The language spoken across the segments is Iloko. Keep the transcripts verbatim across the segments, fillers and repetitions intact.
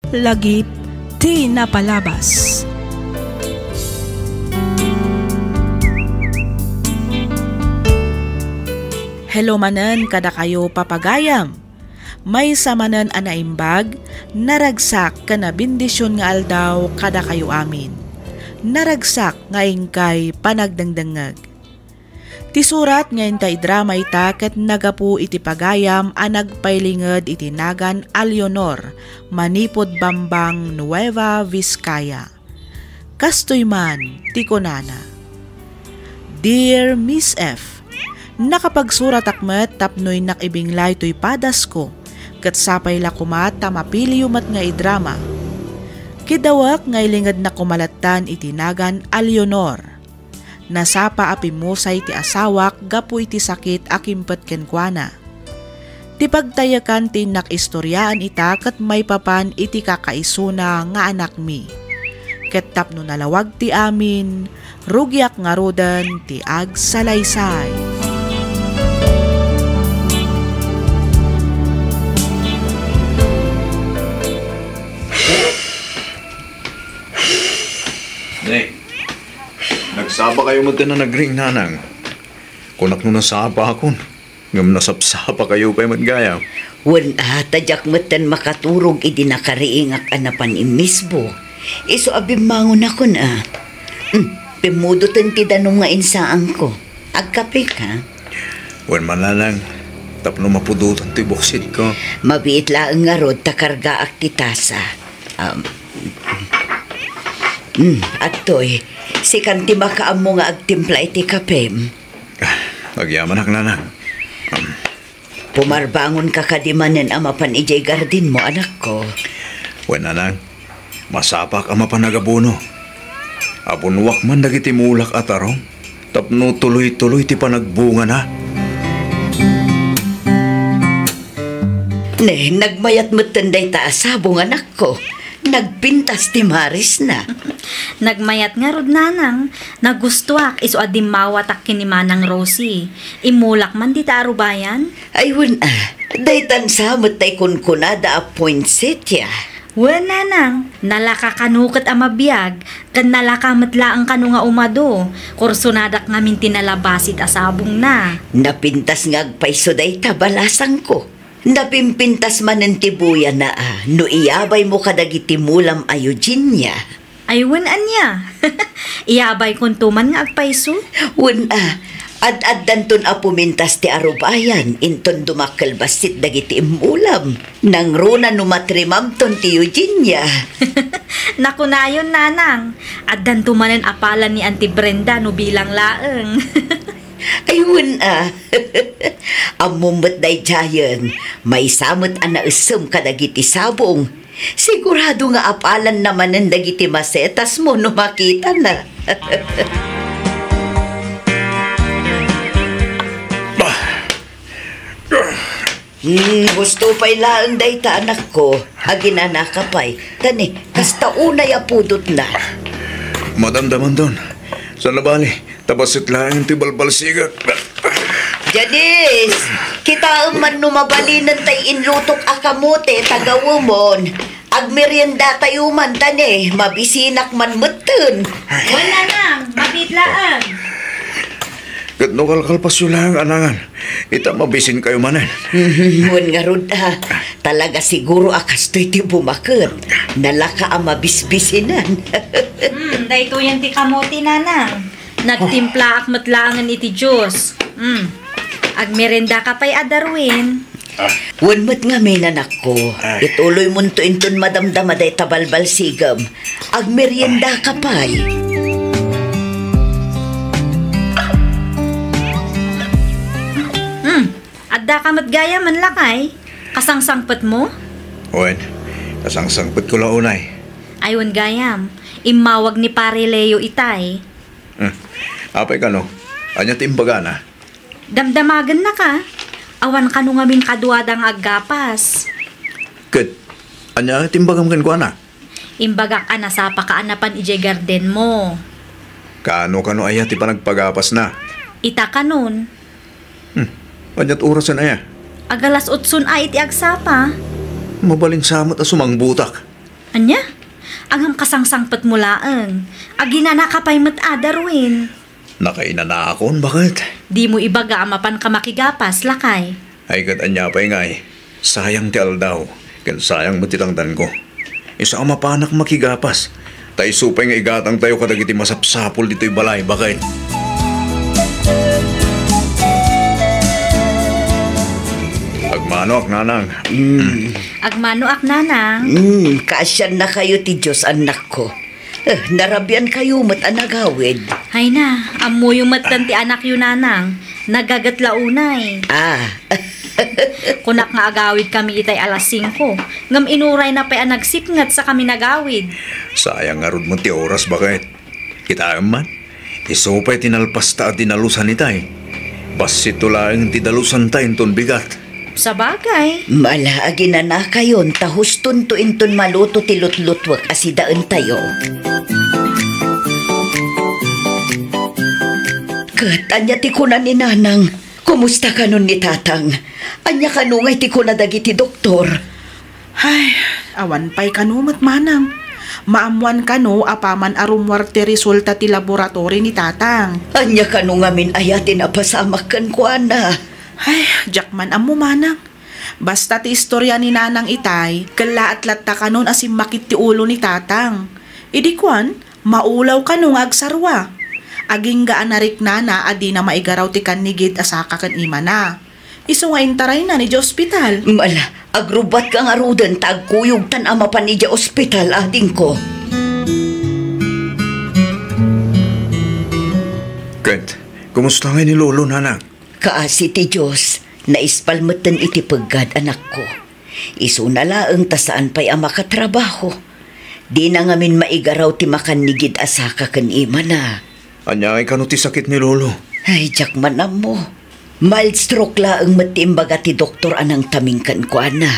Lagip ti napalabas. Hello manen kadakayo, papagayam. Maysa manen a naimbag, naragsak ken nabendision nga aldaw kadakayo amin. Naragsak nga inkay panagdengdengngeg. Ti surat nga inka idrama ita ket nagapu iti pagayam a nagpailinged iti nagan Alionor manipud Bambang, Nueva Vizcaya. Kastoy man ti kunana, "Dear Miss F, nakapagsuratak met tapno innak ibinglay toy padasko, ket sapay la koma ta mapiliyo met nga idrama. Kidawek nga ilingednak koma lattan iti nagan Alionor. Nasapa a pimmusay ti asawak gapu iti sakit a kimpet kenkuana. Ti pagtayekan ti innak istoriaan ita ket maipapan iti kakaisuna nga anakmi. Ket tapno nalawag ti amin, rugiak ngaruden ti agsalaysay." Ne, nagsapa kayo met a nagring, nanang. Kunak no nasapakon, ngem nasapsapa kayo pay met gayam. Wen a, ta diak metten makaturog idi nakariingak a napan immisbo. Isu a bimmangonakon a. Hmm, pimmudoten ti danum nga insaanko. Agkapeka? Wen man, nanang, tapno mapudotan ti buksidko. Mabiit laeng ngarud ta kargaak ti tasa. Um, hmm, adtoy, sikan ti makaammo nga agtimpla iti kapem. Ah, agyamanak, nanang. Um, Pumarbangonka kadi manen a mapan idiay gardenmo, anakko? Wen, nanang, masapak a mapan agabuno. Abunuak man dagiti mulak a tarong tapno tuloy-tuloy ti panagbungana. Ne, nagmayat metten dayta a sabong, anakko. Nagpintas ti marisna. Nagmayat ngarud, nanang. Nagustuak isu a dimmawatak ken ni Manang Rosie. Immulak man dita a rubayan. Ay, wen a, daytan sa met tay kunkunada a poinsettia. Wen, nanang, nalaka kano ket a mabiag, ken nalaka met laeng kano nga umado. Kursonadak ngamin ti nalabasit a sabongna. Napintas nga agpayso dayta, balasangko. Napimpintas manen ti buyana a no iyabaymo kadagiti mulam a Eugenia. Ay, wen, ania? Iyabaykonto man nga agpayso? Wen a, ad-addanton a pumintas ti arubayan inton dumakkel bassit dagiti immulam. Nangruna no matrimamton ti Eugenia. Nakunayon, nanang, addanto manen a palan ni Auntie Brenda no bilang laeng. Ay, wen a. Ammom met daydiayen, maysa met a naessem kadagiti sabong. Sigurado nga apalanna manen dagiti masetasmo no makitana. Hmm, gusto pay laeng dayta, anakko. Aginanaka pay. Tani, kasta unay a pudotna. Madamdamandon. Saan a bali, ta bassit laeng ti balbalsigek. Janice, kitaem man no mabalinen tay inlutok a kamote ta gawemon. Agmeriendatayo man, tani, mabisinak man metten. Wen, nanang, mabiit laeng. Ket no kalkalpasyo laeng, nanang, ita mabisinkayo manen. Wen ngarud a, talaga siguro a kastoy ti bumaket. Nalaka a mabisbisinan. Hmm, daytoyen ti kamote, nanang. Nagtimplaak met laengen iti juice. Hmm. Agmeriendaka pay a, Darwin. Wen met ngamin, anakko, ituloymonto inton madamdama dayta balbalsigem. Agmeriendaka pay. Hmm, addaka met gayam, lakay. Kasangsangpetmo? Wen, kasangsangpetko la unay. Ay, wen gayam, immawag ni Pare Leo itay. Hmm. Apay kano? Ania ti imbagana? Damdamagennaka. Awan kano ngamin kaduada nga aggapas. Ket ania ti imbagam kenkuana? Imbagak a nasapaka a napan idiay gardenmo. Kaano kano aya ti panagpagapasna? Ita kanon. Hmm. Ania't orasen aya? Agalas otson a iti agsapa. Mabalin sa met a sumangbotak. Ania? Ngem kasangsangpetmo laeng. Aginanaka pay met a, Darwin. Nakainanakon, baket. Dimo ibaga a mapanka makigapas, lakay. Ay, ket ania pay ngay? Sayang ti aldaw, ken sayang met ti tangdanko. Isu a mapanak makigapas, ta isu pay nga igatangtayo kadagiti masapsapul ditoy balay, baket. Agmanoak, nanang. Mm. Agmanoak, nanang. Mm, kaasiannakayo ti Dios, annakko. Eh, narabiankayo met a nagawid. Ay na, ammoyo met ti anakyo, nanang. Nagaget la unay. Ah. Kunak nga agawid kami itay alas singko. Ngem inurayna pay a nagsipnget sa kami nagawid. Sayang ngarud met ti oras, baket. Kitaem man, isu pay ti nalpasta a dinalusan itay. Bassit to laeng ti dalusanta inton bigat. Sabagay. Mala, aginanakayon, ta hustonto inton maluto ti lutlutuek a sidaentayo. Ket ania ti kuna ni Nanang? Kumusta kanon ni Tatang? Ania kano ngay ti kuna dagiti doktor? Ay, awan pay kano met, manang. Maammoan kano apaman a rummuar ti resulta ti laboratory ni Tatang. Ania kano ngamin aya ti napasamak kenkuana? Ay, diak man ammo, manang. Basta ti istorya ni Nanang itay, kellaat latta kanon a simmakit ti ulo ni Tatang. Idi kuan, maulaw kano nga agsarua. Agingga a nariknana a dina maigaraw ti kannigid a saka ken imana. Isu nga intarayna idiay ospital. Mala, agrubbuatka ngaruden ta agkuyogtan a mapan idiay ospital, adingko. Ket, kumusta ngay ni Lolo, Nanang? Kaasi ti Dios, naispal metten iti peggad, anakko. Isuna laeng ta saan pay a makatrabaho. Dina ngamin maigaraw ti makannigid a saka ken imana. Ania ngay kano ti sakit ni Lolo? Ay, diak man ammo. Mild stroke laeng met ti imbaga ti doktor a nangtaming kenkuana.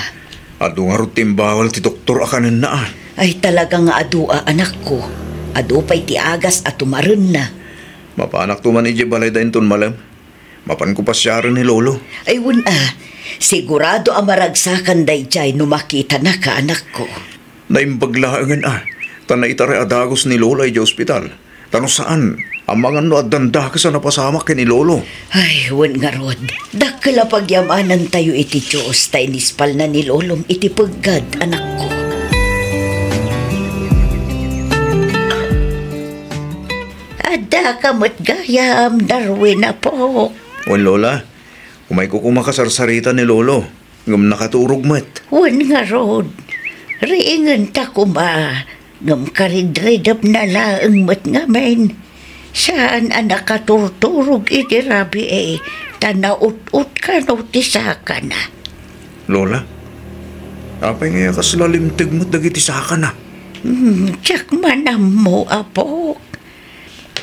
Adu ngarud ti imbawal ti doktor a kanenna, a? Ay, talaga nga adu a, anakko. Adu pay ti agas a tumarenna. Mapanakto man idiay balayda inton malem. Mapanko pasiaren ni Lolo. Ay, wen a. Sigurado a maragsakan daydiay no makitanaka, anakko. Naimbag laengen a, ta naitaray a dagus ni Lola idiay ospital. Ta no saan, amangan no addan dakes a napasamak ken ni Lolo. Ay, wen ngarud. Dakkel a pagyamanantayo iti Dios ta inispalna ni Lolom iti peggad, anakko. Addaka met gayam, Darwin, apok. Wen, Lola, umayko koma kasarsarita ni Lolo, ngem nakaturog met. Wen ngarud, riingenta koma, ngem karidridepna laeng met ngamin. Saan a nakaturturog iti rabii, ta naut-ot kano ti sakana. Lola, apay ngay a kasla limteg met dagiti sakana? Hmm, diak man ammo, apok.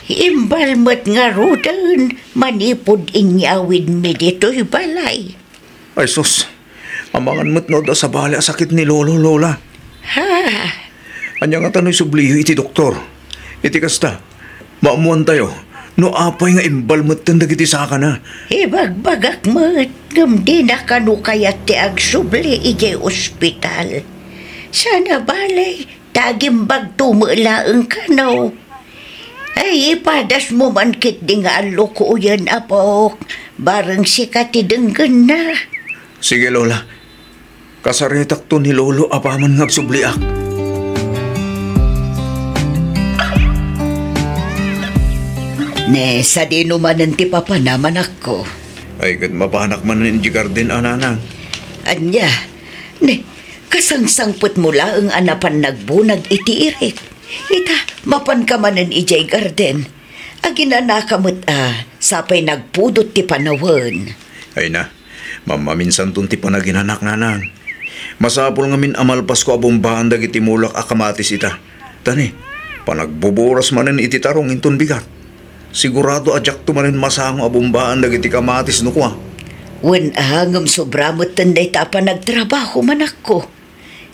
Imbal met ngaruden manipud inyawidmi ditoy balay. Ay sus, amangan met no adda sabali a sakit ni Lolo, Lola. Ha? Ania ngata no isubliyo iti doktor? Iti kasta, maammoantayo no apay nga imbal metten dagiti sakana. Ibagbagak met, ngem dina kano kayat ti agsubli idiay ospital. Sana bale, ta agimbagto met laeng kano. Ay, ipadasmo man ketdi nga allukoyen, apok. Bareng sika ti denggenna. Sige, Lola. Kasaritakto ni Lolo apaman nga agsubliak. Ne, sadino manen ti papana, manakko? Ay, ket mapanak manen idiay garden a, nanang. Ania? Ne, kasangsangpetmo laeng a napan nagbunag iti irik. Ita, mapanka manen idiay garden. Aginanaka met a, sapay nagpudot ti panawen. Ay na, mammaminsanton ti panaginanak, nanang. Masapul ngamin a malpasko a bombaan dagiti mulak a kamatis ita. Ta ne, panagbuburas manen iti tarong inton bigat. Sigurado a diakto manen masango a bombaan dagiti kamatis no kua. Wen a, ngem sobra metten dayta a panagtrabaho, manakko.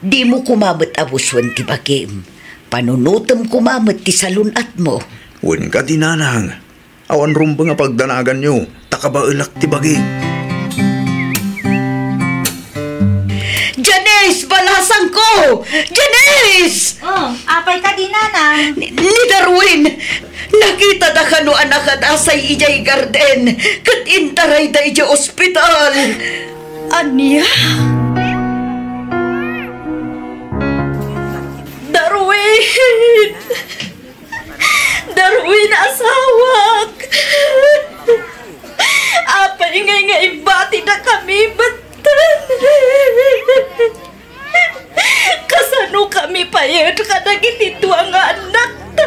Dimo koma met abusuen ti bagim. Panunotem koma met ti salun-atmo. Wen kadi, nanang, awan rumbeng a pagdanaganyo, ta kabaelak ti bagi. Janice, Balasangko! Janice! Oh, apay kadi, nanang? Ni, ni Darwin, nakitada kano a nakadasay idiay garden, ket intarayda idiay ospital. Ania? Darwin! Darwin, asawak! Apay ngay nga ibatidakami metten? Kasanokami pay kadagiti dua nga annakta?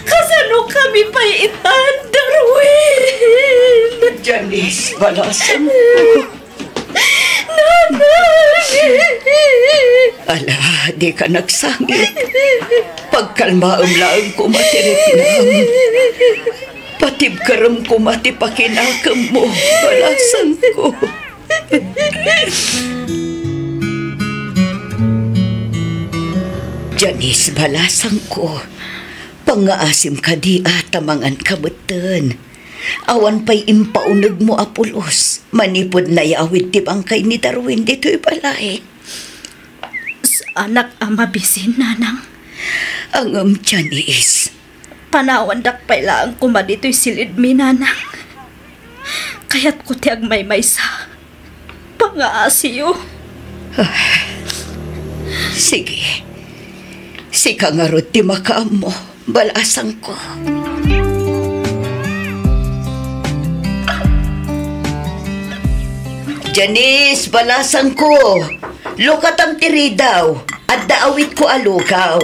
Kasanokami pay itan, Darwin? Janice, balasangko. Nanang! Ala, dika nagsangit. Pagkalmaem laeng koma ti riknam. Patibkerem koma ti pakinakemmo, balasangko. Janice, balasangko, pangngaasim kadi a ta manganka metten. Awan pay impaunegmo a pulos manipud nayawid ti bangkay ni Darwin ditoy balay. Saanak a mabisin, nanang. Ngem, Janice. Panawandak pay laeng koma ditoy silidmi, nanang. Kayatko ti agmaymaysa. Pangaasiyo. Ah, sige. Sika ngarud ti makaammo, balasangko. Janice, balasangko. Lukatam ti ridaw. Adda awitko a lugaw.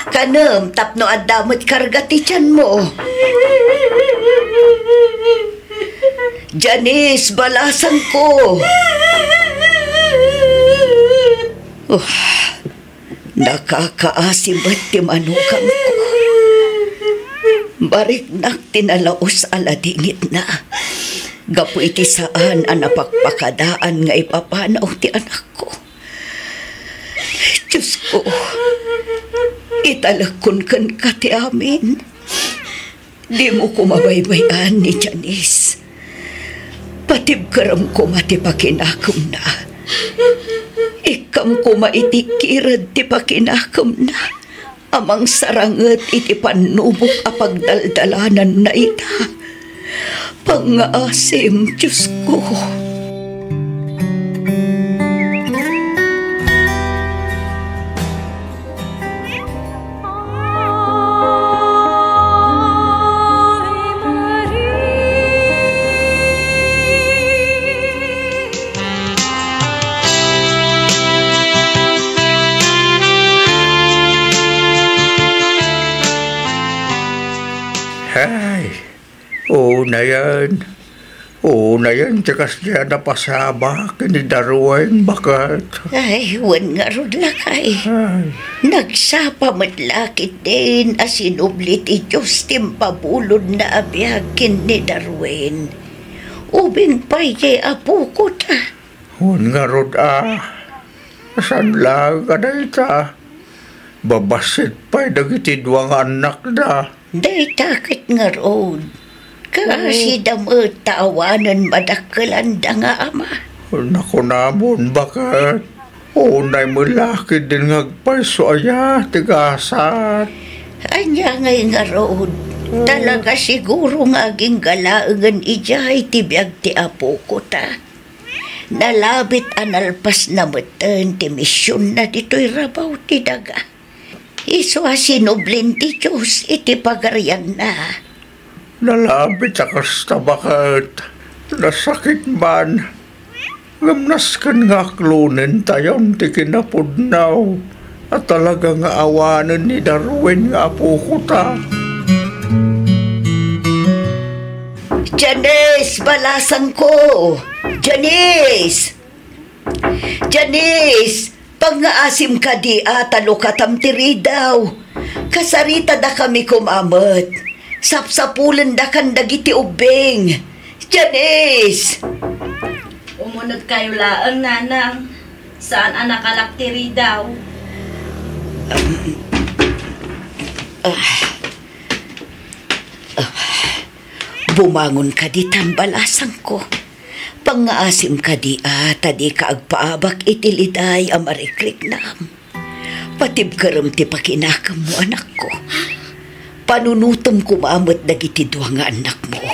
Kanem tapno adda met karga ti tianmo. Janice, balasangko. Uh, nakakaasi met ti manugamko. Bariknak ti nalaus a ladingitna gapu iti saan a napakpakadaan nga ipapanaw ti anakko. Diosko, italekkon kenka ti amin. Dimo koma baybay-an ni Janice. Patibkerem koma ti pakinakemna. Ikkam koma iti kired ti pakinakemna a mangsaranget iti pannubok a pagdaldalananna ita. Pangngaasim, Diosko. Ay, unayen. Unayen ti kasdiay a napasabak ken ni Darwin, baket. Ay, wen ngarud, lakay. Ay. Nagsapa met la ketdin a sinubli ti Dios ti impabulodna a biag ken ni Darwin. Ubing pay diay apokota. Wen ngarud a, saan laeng a dayta? Babassit pay dagiti dua nga annakda. Dayta ket ngarud, kaasida met ta awanen madakkelanda nga ama. Nakunamon, baket. Unay met la ketdin nga agpayso aya ti gasat. Ania ngay ngarud? Talaga siguro nga agingga laengen idiay ti biag ti apokota. Nalabit a nalpasna metten ti misionna ditoy rabaw ti daga. Isu a sinublin ti Dios iti pagarianna. Nalabit a kasta, baket. Nasakit man. Ngem nasken nga aklonentayon ti kinapudno a talaga nga awanen ni Darwin nga apokota. Janice, balasangko! Janice! Janice! Pangngaasim kadi a ta lukatam ti ridaw. Kasaritadakami koma met. Sapsapulendakan dagiti ubbing. Janice! Umunegkayo laeng, nanang. Saan a nakalak ti ridaw. Ah. Ah. Bumangon kadi tan, balasangko. Pangngaasim kadi a ta dika agpaabak iti liday a marikriknam. Patibkerem ti pakinakemmo, anakko. Panunotem koma met dagiti dua nga annakmo.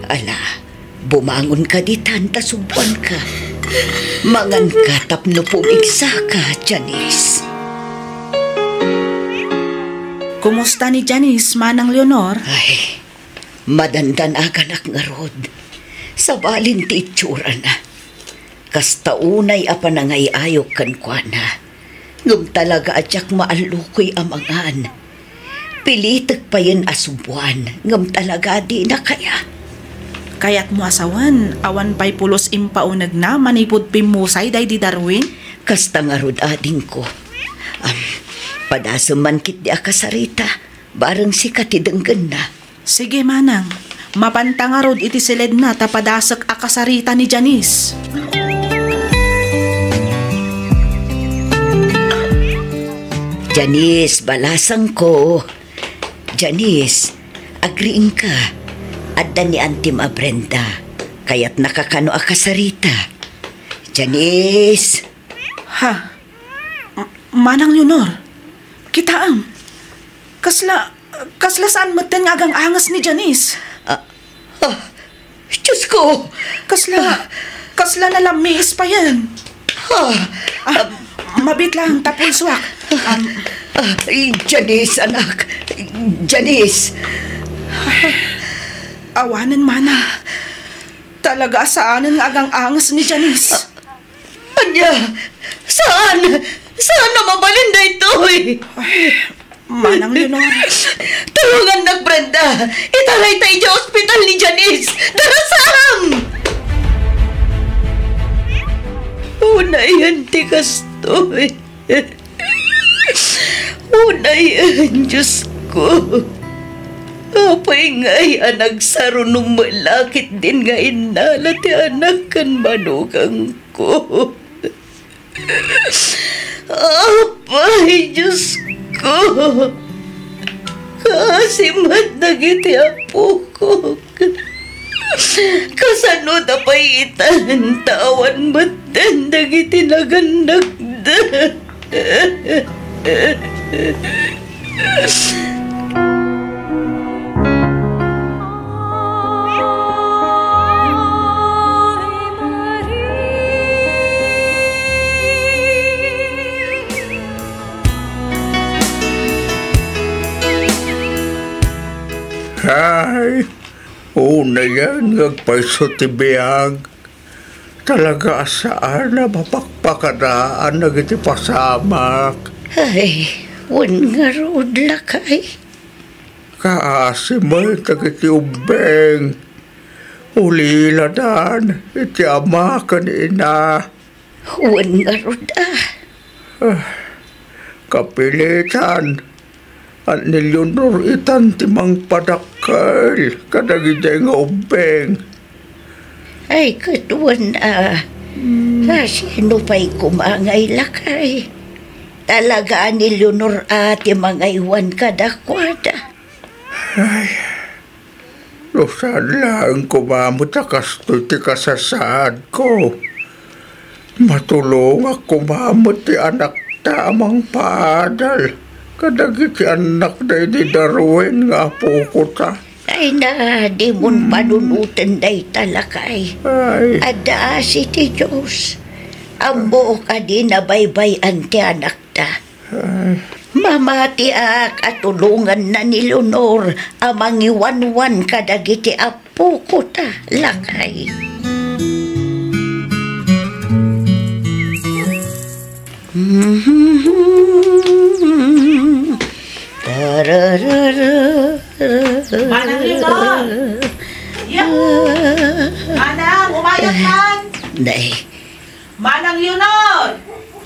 Ala, bumangonka ditan ta suboanka. Manganka tapno pumigsaka, Janice. Kumusta ni Janice, Manang Leonor? Ay, madandanaganak ngarud. Sabalin ti itsurana. Kasta unay a panangay-ayok kenkuana. Ngem talaga a diak maallukoy a mangan. Pilitek payen a suboan, ngem talaga a dina kaya. Kayatmo a sawen, awan pay pulos impaunegna manipud pimmusay daydi Darwin? Kasta ngarud, adingko. Am, padasem man ketdi a kasarita, bareng sika ti denggenna. Sige, manang. Mapanta ngarud iti siledna ta padasek a kasarita ni Janice. Janice, balasangko. Janice, agriingka. Adda ni Antim a Brenda. Kayatnaka kano a kasarita. Janice! Ha? M-, Manang Leonor, kitaem. Kasla, kasla saan metten nga agang-anges ni Janice. Ah, ah, Diyos ko! Kasla, kasla nalammiis payen. Ah, ah, mabit lang, tapulsuak. Am, ah, Janice, anak. Janice. Awanen, manang. Talaga a saanen nga agang-anges ni Janice. Ania? Saan? Saan a mabalin daytoy? Ay, Manang Leonor. Tulongannak, Brenda. Itarayta idiay ospital ni Janice. Darasam! Unayen ti kastoy. Unayen, Diyos ko. Apay ngay a nagsarunong met la ketdin nga innala ti anak ken manugangko. Apay, Diyos ko, kaasi met dagiti apokok. Kasano da pay itan ta awan metten dagiti nagannakda? Ay, unayen nga agpayso ti biag. Talaga a saan a mapakpakadaan dagiti pasamak. Ay, wen ngarud, lakay. Kaasi met dagiti ubbing. Uliladan iti ama ken ina. Wen ngarud a. Ah, kapilitan. Ni Leonor itan ti mangpadakkel kadagiti nga ubbing. Ay, ket wen a. Hmm. A, sino pay koma nga ilakay? Talaga a ni Leonor a ti mangaywan kadakuada. Ay, no saan laeng koma met a kastoy ti kasasaadko, matulongak koma met ti anakta a mangpaadal kadagiti annakda idi Darwin nga apokota. Ay na, dimon panunoten dayta, lakay. Ay. Adda asi ti Dios. Ammook a dina baybay-an ti anakta. Ay. Mamatiak a tulonganna ni Leonor a mangiwanwan kadagiti apokota, lakay. Tararara. Manang Leonor! Yahoo! Manang, umayat man! Nay, Manang Leonor!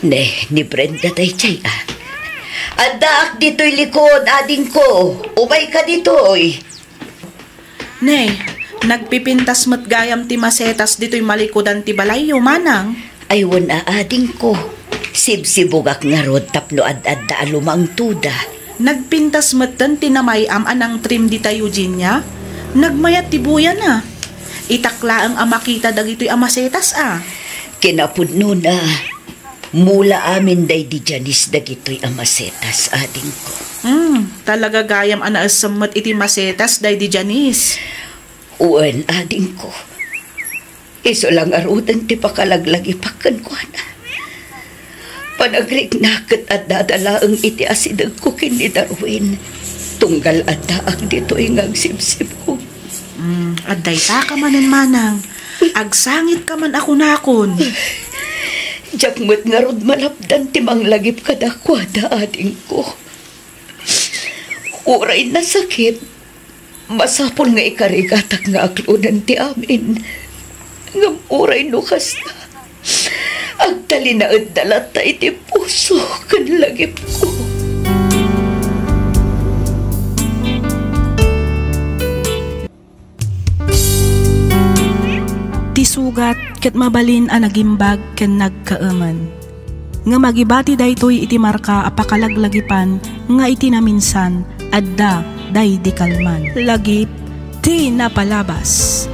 Ne, ni Brenda daydiay, a. Addaak ditoy likod, adingko. Umayka ditoy. Ne, nagpipintas met gayam ti masetas ditoy malikudan ti balayyo, manang. Ay, wen a, adingko. Sibsibugak ngarud tapno ad-adda a lumangtoda. Nagpintas metten ti namay-am a nangtrim dita Eugenia. Nagmayat ti buyan a. Itak laeng a makita dagitoy a masetas a. Kinapudnona, mula amin daydi Janice dagitoy a masetas, adingko. Hmm, talaga gayam a naesem met iti masetas daydi Janice. Wen, adingko. Isu la ngaruden ti pakalaglagipak kenkuana. Panagriknak ket addada laeng iti asidegko ken ni Darwin, tunggal addaak ditoy nga agsibsibkon. Mm, adda ita ka manen, manang. Agsangit ka man a kunakon. Diak met ngarud malapdan ti manglagip kadakuada, adingko. Uray nasakit, masapul nga ikarigatak nga aklonen ti amin. Ngem uray no kasta, agtalinaedda latta iti puso ken lagipko. Ti sugat ket mabalin a nagimbag ken nagkaemen. Ngem agibati daytoy iti marka a pakalaglagipan nga iti naminsan, adda daydi kalman. Lagip ti napalabas.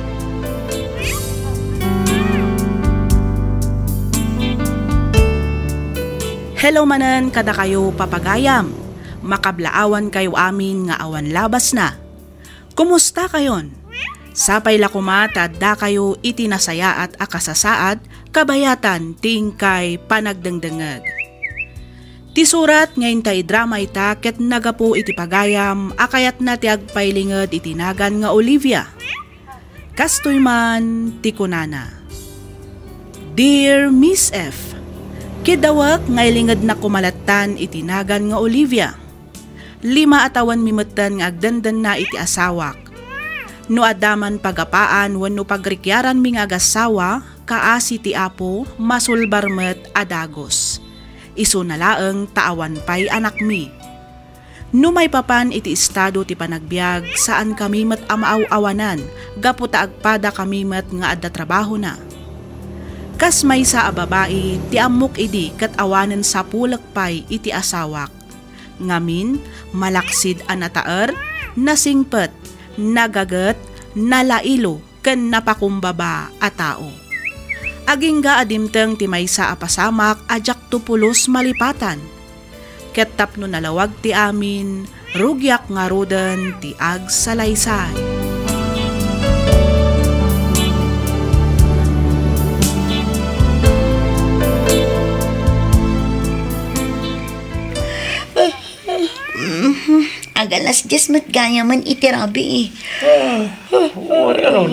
Hello manen kadakayo, papagayam. Makablaawankayo amin nga awan labasna. Kumustakayon? Sapay la koma ta addakayo iti nasayaat a kasasaad kabayatan ti inkay panagdengdengngeg. Ti surat nga inta idrama ita ket nagapu iti pagayam a kayatna ti agpailinged iti nagan nga Olivia. Kastoy man ti kunana, "Dear Miss F, kidawek nga ilingednak koma lattan iti nagan nga Olivia. Lima a tawenmi metten nga agdendenna iti asawak. No adda man pagapaan wenno pagrikiaranmi nga agassawa, kaasi ti Apo, masulbar met a dagus. Isuna laeng ta awan pay anakmi. No maipapan iti estado ti panagbiag, saankami met a maaw-awanan gapu ta agpadakami met nga adda trabahona. Kas maysa a babai ti ammok idi ket awanen sapulek pay iti asawak. Ngamin, malaksid a nataer, nasingpet, nagaget, nalailo, ken napakumbaba a tao. Agingga a dimteng ti maysa a pasamak a diakto pulos malipatan. Ket tapno nalawag ti amin, rugiak ngaruden ti agsalaysay." Mhm. Agalas dies met gayamen iti rabii. Ah, ah, ah, ano?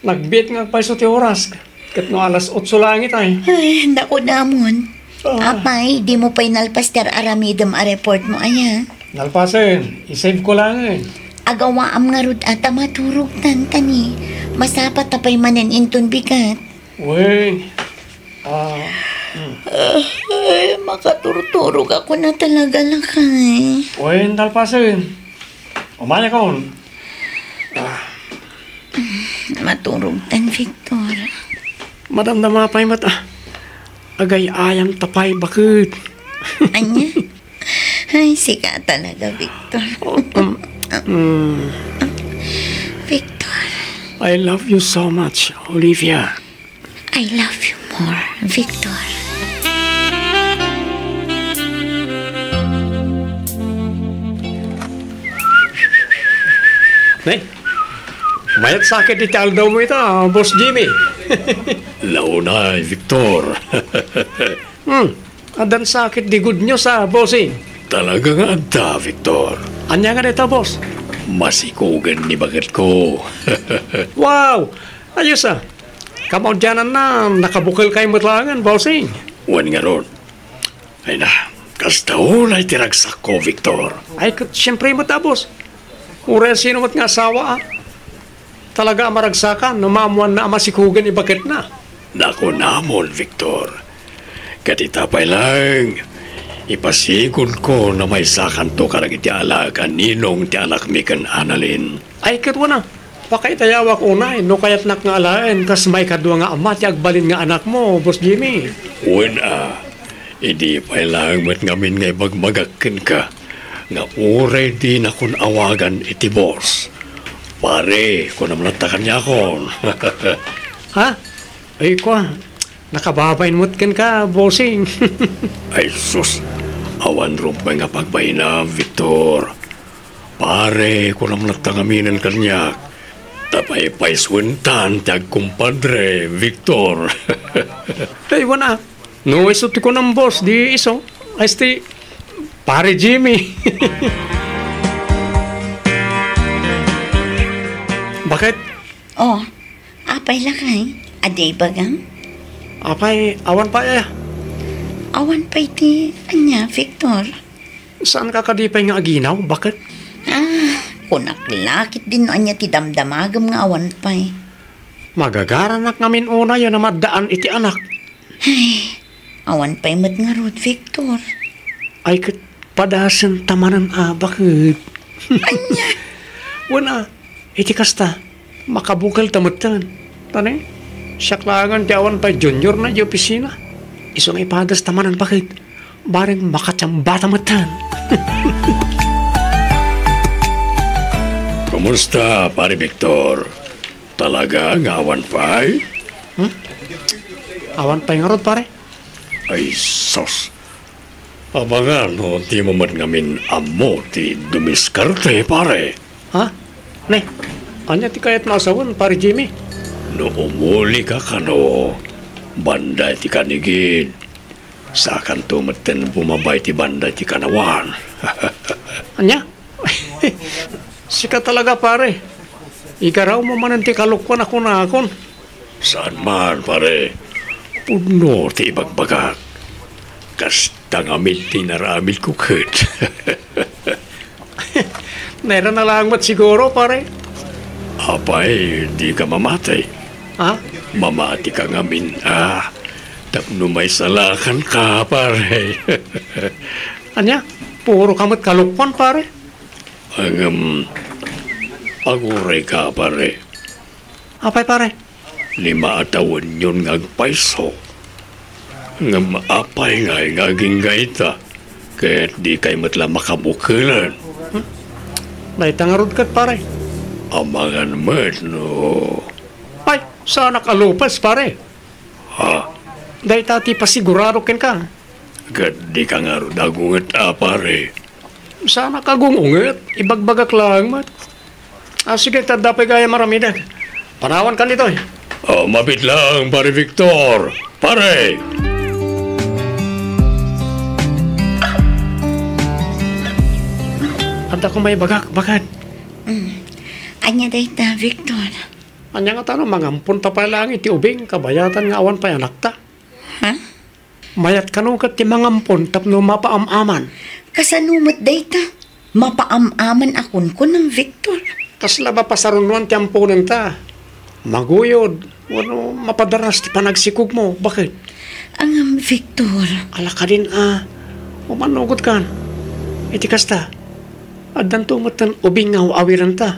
Nagbiit nga agpayso ti oras. Ket no alas otso laeng itay. Ay, naku, damon. Ah. Apay, dimo pay nalpas ti ar-aramidem a report mo, aya? Nalpasen, i-save ko laengen. Agawaam ngarud a ta maturogtan, kani. Masapa ta pay manen inton bigat. Wen. Ah, hmm. Ay, makaturturog ako na talaga, lakay. Wen, nalpasen. Umayakon. Ah. Maturogtan, Victor. Madamdama pay met, ah. Agay-ayam ta pay baket. Ania? Ay, sika talaga, Victor. Oh, um, mm. Victor. I love you so much, Olivia. I love you more, Victor. Nay, mayat sakit iti aldaw mo ita, Boss Jimmy. Launay, Victor. Hmm, addan sakit di good news, ah, bossing. Talaga nga adda, Victor. Ania nga dayta, boss? Masikugen ni baketko. Wow! Ayos, ah. Kamaudiananna, nakabukelkay met laengen, bossing. Wen ngarud. Ay na, kasta unay ti ragsakko, Victor. Ay, ket siempre met, ah, boss. Uray sino met nga asawa, ah. Talaga a maragsakan no maammoanna a masikugen ni baketna. Nakunamon, Victor. Ket ita pay laeng, ipasigodko no maysakanto kadagiti alaek a ninong ti anakmi ken Annalyn. Ay, ket wen a, pakaitayawak unay no kayatnak nga alaen kas maikadua nga ama ti agbalin nga anakmo, Boss Jimmy. Wen a, idi pay laeng met ngamin nga ibagbagak kenka nga uray dinakon awagan iti boss, Pare, kunam latta kaniakon. Ha? Ay, kua, nakababain met kenka, bossing. Ay, sus, awan rumbeng a pagbainam, Victor. Pare, kunam latta ngaminen kaniak. Ta paypaysuentan ti agkumpadre, Victor. Ay, wana. No isu ti kunam, boss, di isu. Ay, sti, Pare Jimmy. Bakit? Oh, apay lakay? Adi ibagam? Apay, awan pay, eh. Awan pay ti ania, Victor? Saan ka kadi pay nga aginaw? Bakit? Ah, kunak la ketdin no ania ti damdamagem nga awan pay. Magagaranak ngamin unay a namaddaan iti anak. Ay, awan pay met ngarud, Victor. Ay, ket padasen ta manen a, bakit? Ania? Wen a, iti kasta, makabukel ta metten. Tani, siak laengen ti awan pay junior na di opisina. Isu nga ipadas ta manen, bakit? Bareng makatiamba ta metten. Kumusta, Pare Victor? Talaga nga awan pay? Hmm? Awan pay ngarud, pare? Ay, sus. Amangan no dimo met ngamin ammo ti dumiskarte, pare. Ha? Ne, ania ti kayatmo a sawen, Pare Jimmy? No umuli ka kano, banda iti kanigid, saakanto metten bumaba iti banda iti kanawan. Ania? Sika talaga, pare. Igarawmo manen ti kalokuan a kunakon. Saan man, pare. Pudno ti ibagbagak. Kasta ngamin ti inaramidko ket. Naira na lang met siguro, pare. Apay, di ka mamati. Ha? Mamati ka ngamin, ah. Tapno maisalakan ka, pare. Ania? Puro ka met kalokuan, pare. Ngem, aguray ka, pare. Apay, pare? Lima a tawenyon nga agpayso. Ngem apay ngay nga agingga ita? Ket dikay met la makabukelen. Hmm? Dayta ngarud ket, pare. Amangan met no. Ay, saanak a lupes, pare. Ha? Dayta ti pasigurado kenka. Ket dika ngarud agunget a, pare. Saanak agung-unget, ibagbagak laeng met. Ah, sige, ta adda pay gayam aramiden. Panawankan ditoy. Oh, mabiit laeng, Pare Victor. Pare! Adda koma ibagak, bakit? Mm. Ania dayta, Victor? Ania ngata no mangamponta pay laeng iti ubing, kabayatan nga awan pay anakta? Ha? Mayat kano ket ti mangampon tapno mapaam-aman. Kasano met dayta? Mapaam-aman a kunkunam, Victor. Kasla mapasarunoan ti amponenta. Maguyod, wenno mapadaras ti panagsikogmo. Bakit? Ngem, Victor. Ala kadin a, umanugotkan. Iti kasta, addanto metten ubing nga aw-awirenta.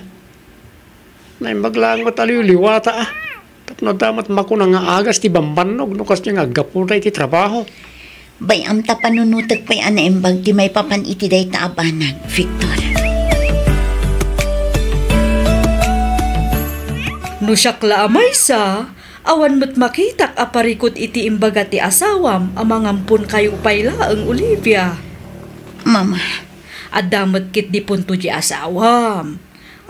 Naimbag laeng met a liwliwata, a. Tapno adda met makuna nga agas ti bambannog no kasdiay nga aggapuda iti trabaho. Bay-am ta panunotek pay a naimbag ti maipapan iti dayta a banag, Victor. No siak la a maysa, awan met makitak a parikut iti imbaga ti asawam a mangamponkayo pay laeng, Olivia. Mama. Adda met ketdi punto di asawam.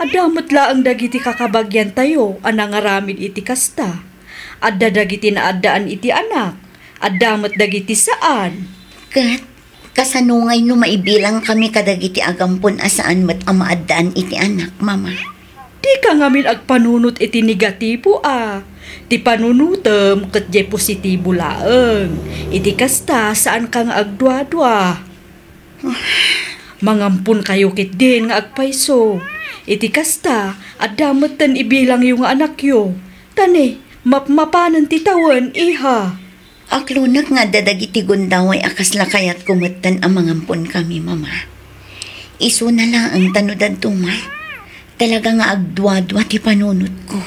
Adda met laeng dagiti kakabagiantayo a nangaramid iti kasta. Adda dagiti naaddaan iti anak. Adda met dagiti saan. Ket, kasano ngay no maibilangkami kadagiti agampon a saan met a maaddaan iti anak, Mama? Dika ngamin agpanunot iti negatibo a. Ti panunotem ket diay positibo laeng. Iti kasta, saanka nga agduadua. Mangamponkayo ketdin nga agpayso. Iti kasta, adda metten ibilangyo nga anakyo. Ta ne, mapmapanen ti tawen, iha. Aklonek nga adda dagiti gundaway a kasla kayatko metten a mangamponkami, Mama. Isuna laeng ta no dadduma. Talaga nga agduadua ti panunotko.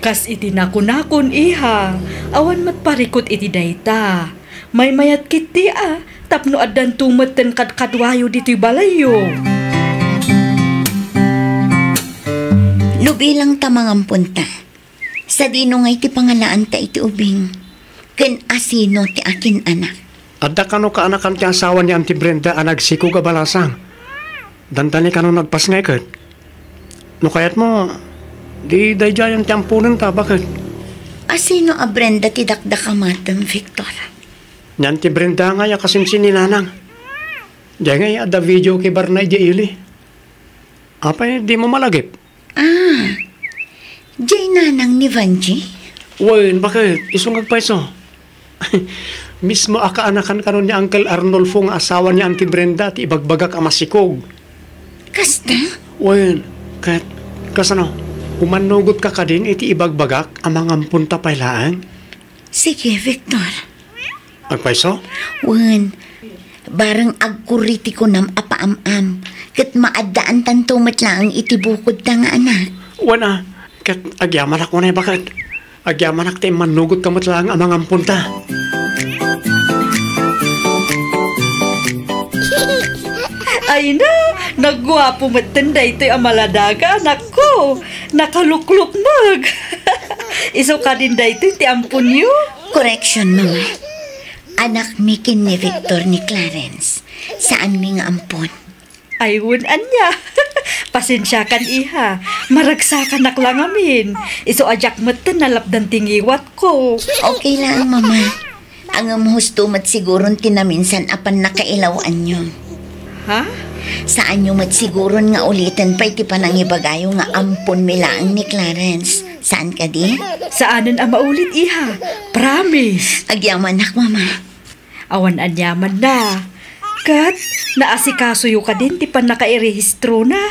Kas iti nakunakon, iha, awan met parikut iti dayta. Maymayat ketdi a, tapno addanto metten kadkaduayo ditoy balayyo. No bilang ta mangampunta, sadino ngay ti pangalaanta iti ubing? Ken asino ti akin-anak? Adda kano kaanakan ti asawa ni Auntie Brenda a nagsikog a balasang? Dandani kano nagpasngay ket? No kayatmo, di daydiayen ti amponenta, baket. Asino a Brenda ti dakdakamatem, Victor? Ni Auntie Brenda ngay a kasinsin ni Nanang. Diay ngay adda video kibarna idiay ili. Apay, dimo malagip? Ah, diay nanang ni Vanji? Wen, baket, isu nga agpayso. Mismo a kaanakan kano ni Uncle Arnulfo nga asawa ni Auntie Brenda ti ibagbagak a masikog. Kasta? Wen, ket, kasano, umannugotka kadin iti ibagbagak a mangampunta pay laeng? Sige, Victor. Agpayso? Wen, bareng agkurri ti kunam a paam-am, ket maaddaantanto met laeng iti bukodta nga anak. Wen a, ket agyamanak unay baket. Agyamanak ta immannugotka met laeng a mangampunta. Ay na, nagguapo metten daytoy a maladaga, anakko. Nakaluklukmeg. Isu kadin daytoy ti amponyo? Correction, Mama. Anakmi ken ni Victor ni Clarence. Saanmi nga ampon. Ay, wen ania. Pasensiakan, iha. Maragsakanak la ngamin. Isu a diak metten nalapdan ti ngiwatko. Okay lang, Mama. Ngem husto met siguron ti naminsan a pannakailawanyo. Ha? Saanyo met siguron nga uliten pay ti panangibagayo nga amponmi laeng ni Clarence. Saan kadi? Saanen a maulit, iha. Promise. Agyamanak, Mama. Awan aniamanna. Ket, naasikasoyo kadin ti pannakairehistrona?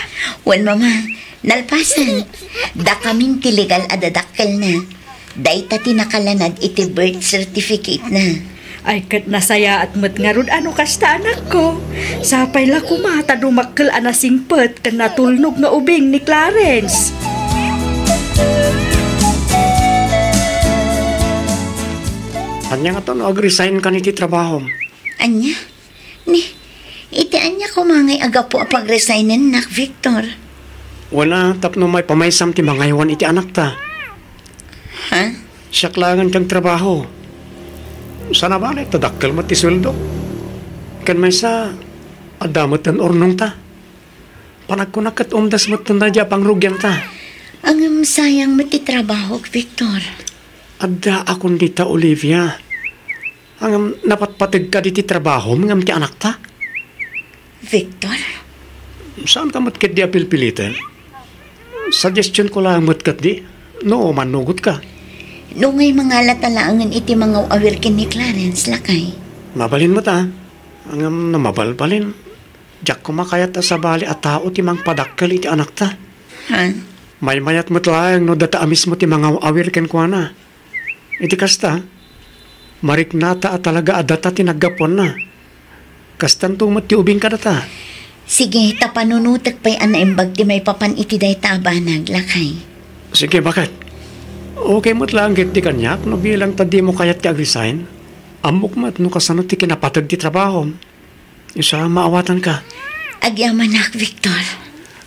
Wen, Mama. Nalpasen, dakamin ti legal a dadakkelna. Dayta ti nakalanad iti birth certificate-na. Ay, ket nasayaat met ngarud a no kasta, anakko. Sapay la koma ta dumakkel a nasingpet ken natulnog nga ubing ni Clarence. Ania ngata no ag-resign kan iti trabahom? Ania? Ni, iti ania koma ngay a gapu a pag-resignennak, Victor? Wen a, tapno maipamaysam ti mangaywan iti anakta. Ha? Siak laengen ti agtrabaho. Saan a bale ta dakkel met ti sueldo. Ken maysa, adda metten urnongta. Panagkunak ket umdas metten daydi a pangrugianta. Ngem sayang met ti trabahok, Victor. Addaakon dita, Olivia. Ngem napatpategka diti trabahom ngem ti anakta? Victor? Saanka met ketdi a pilpiliten? Suggestionko laeng met ketdi, no mannugotka. No ngay mangalata laengen iti mangaw-awir ken ni Clarence, lakay. Mabalin met a. Ngem no mabalbalin, diak koma kayat a sabali a tao ti mangpadakkel iti anakta. Ha? Maymayat met laeng no data a mismo ti mangaw-awir kenkuana. Iti kasta, mariknata a talaga a data ti naggapuanna. Kastanto met ti ubing kadata. Sige, ta panunotek pay a naimbag ti maipapan iti dayta a banag, lakay. Sige, baket. Okay met laeng ketdi kaniak no bilang ta dimo kayat ti ag-resign. Ammok met no kasano ti kinapateg ti trabahom. Isu a, maawatanka. Agyamanak, Victor.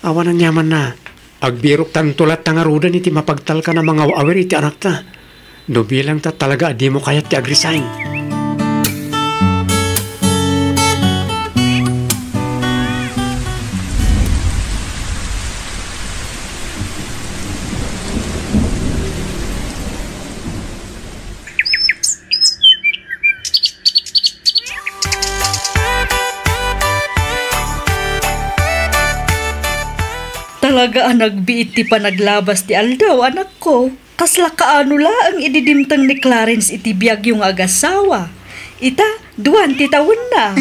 Awan aniamanna. Agbiroktanto latta ngaruden iti mapagtalkan a mangaw-awir iti anakta. No bilang ta talaga a dimo kayat ti ag-resign. Talaga a nagbiit ti panaglabas ti aldaw, anakko. Kasla kaano laeng idi dimteng ni Clarence iti biagyo nga agasawa. Ita, duan ti tawenna.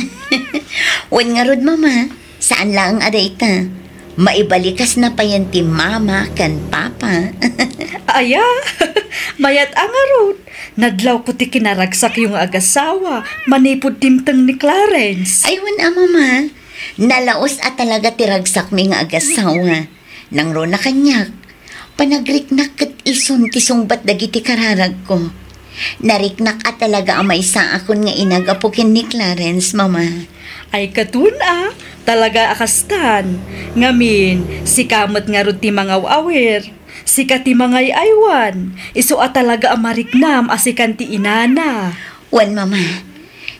Wen ngarud, Mama. Saan laeng a dayta. Maibalikasna payen ti mama ken papa. Aya, mayat a ngarud. Nadlawko ti kinaragsakyo nga agasawa manipud dimteng ni Clarence. Ay, wen a, Mama. Nalaus a talaga ti ragsakmi nga agasawa. Nangruna kaniak, panagriknak ket isun ti sungbat dagiti kararagko. Nariknak a talaga a maysaakon nga inagapu ken ni Clarence, Mama. Ay, katon a, talaga a kastan. Ngamin, sika met ngarud ti mangaw-awir. Sika ti mangay-aywan. Isu a talaga a mariknam a sikan ti inana. Wen, Mama.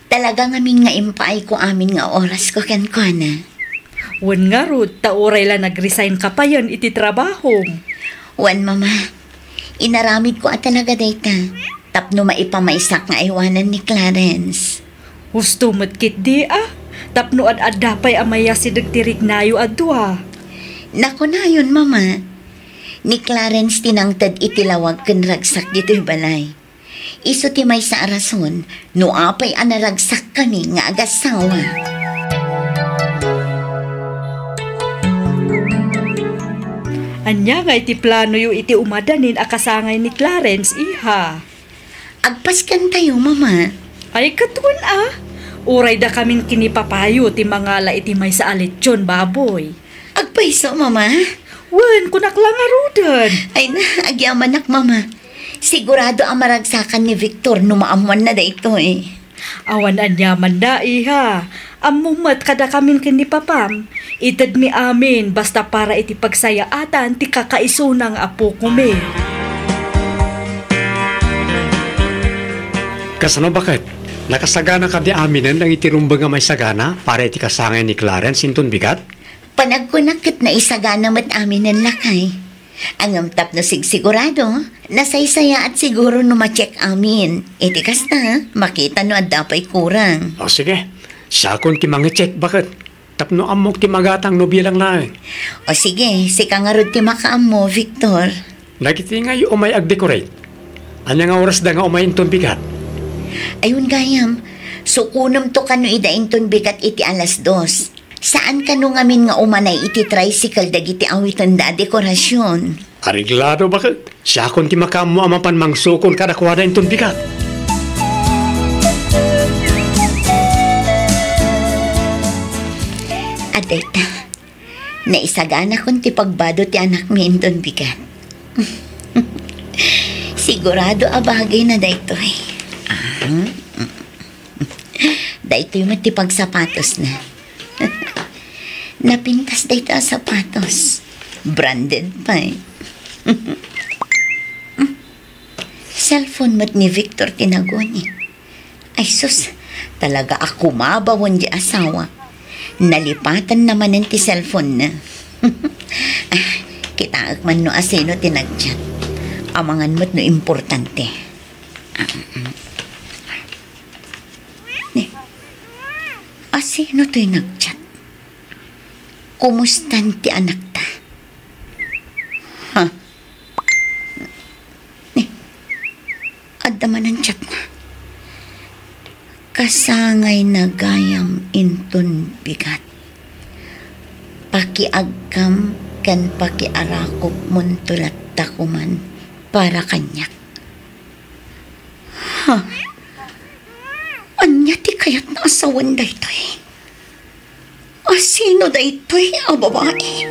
Talaga ngamin nga impaayko amin nga orasko kenkuana. Wen ngarud, ta uray la nag-resign ka payen iti trabahom. Wen, Mama, inaramidko a talaga dayta tapno maipamaysak nga aywanan ni Clarence. Husto met ketdi a, tapno ad-adda pay a mayasideg ti riknayo a dua. Nakunayon, Mama, ni Clarence ti nangted iti lawag ken ragsak ditoy balay. Isu ti maysa a rason no apay a naragsakkami nga agassawa. Ania ngay ti planoyo iti umadanin a kasangay ni Clarence, iha? Agpaskantayo, Mama. Ay, katon a. Uray dakamin ken ni Papayo ti mangala iti maysa a lechon baboy. Agpayso, Mama? Wen, kunak la ngaruden. Ay na, agyamanak, Mama. Sigurado a maragsakan ni Victor no maammuanna daytoy. Awan aniamanna, iha. Ammom met kadakamin ken ni Papam. Itedmi amin basta para iti pagsayaatan ti kakaisuna nga apokomi. Kasano, baket? Nakasagana kadi aminen dagiti rumbeng a maisagana para iti kasangay ni Clarence inton bigat? Panagkunak ket naisagana met aminen, lakay. Ngem tapno sigsigurado, nasaysayaat siguro no ma-check amin. Iti kasta, makita no adda pay kurang. O sige, siakon ti mangi-check, baket. Tapno ammok ti magatang no bilang laeng. O sige, sika ngarud ti makaammo, Victor. Dagiti ngay umay agdecorate, ania nga orasda nga umay inton bigat? Ayun gayam, sukonemto kano ida inton bigat iti alas dos. Saan kano ngamin nga umanay iti tricycle dagiti awitenda a dekorasyon? Areglado, baket. Siakon ti makaammo a mapan mangsukol kadakuada inton bigat. Adda ita, naisaganakon ti pagbado ti anakmi inton bigat. Sigurado a bagayna daytoy. Ah, daytoy met ti pagsapatosna. Napintas dayta a sapatos. Branded pay. Cellphone met ni Victor ti naguni. Ay sus, talaga a kumabawen ti asawa. Nalipatanna manen ti cellphone-na. Ah, kitaek man no asino ti nag-chat. Amangan met no importante. Ah, mm. Ni, asino toy nag-chat? Kumustan ti anakta? Ha? Ni, adda manen chatna. Kasangayna gayam inton bigat. Pakiagkam ken pakiarakopmonto latta koman para kaniak. Ha? Ania ti kayatna a sawen daytoy? Asino daytoy a babai?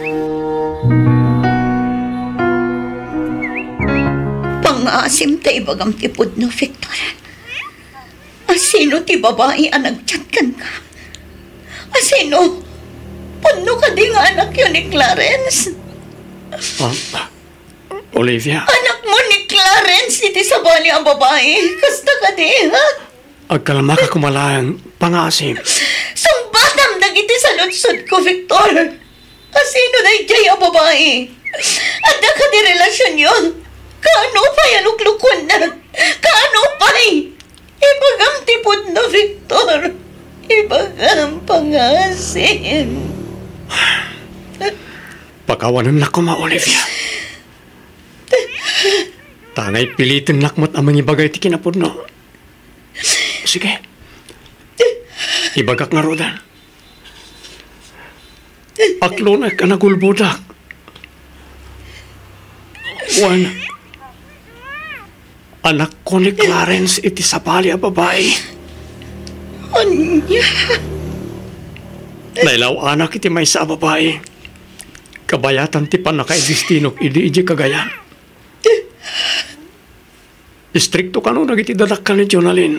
Pangngaasim ta ibagam ti pudno, Victor. Asino ti babai a nag-chat kenka? Asino? Pudno kadi nga anakyo ni Clarence? Ah, Olivia. Anakmo ni Clarence iti sabali a babai. Kasta kadi, ha? Agkalmaka koma laeng, pangngaasim. Sungbatam dagiti saludsodko, Victor. Asino daydiay a babai? Adda kadi relasionyo? Kaano pay a luklukuennak? Kaano pay? Ibagam ti pudno, Victor. Ibagam, pangngaasim. Pakawanennak koma, Olivia. Ta ngay pilitennak met a mangibaga iti kinapudno. Sige. Ibagak ngaruden. Aklonek a nagulbodak. Wen, anakko ni Clarence iti sabali a babai. Ania? Nailaw-anak iti maysa a babai. Kabayatan ti pannakaidestinok idi idiay Cagayan. Istrikto kano dagiti dadakkel ni Jonalyn.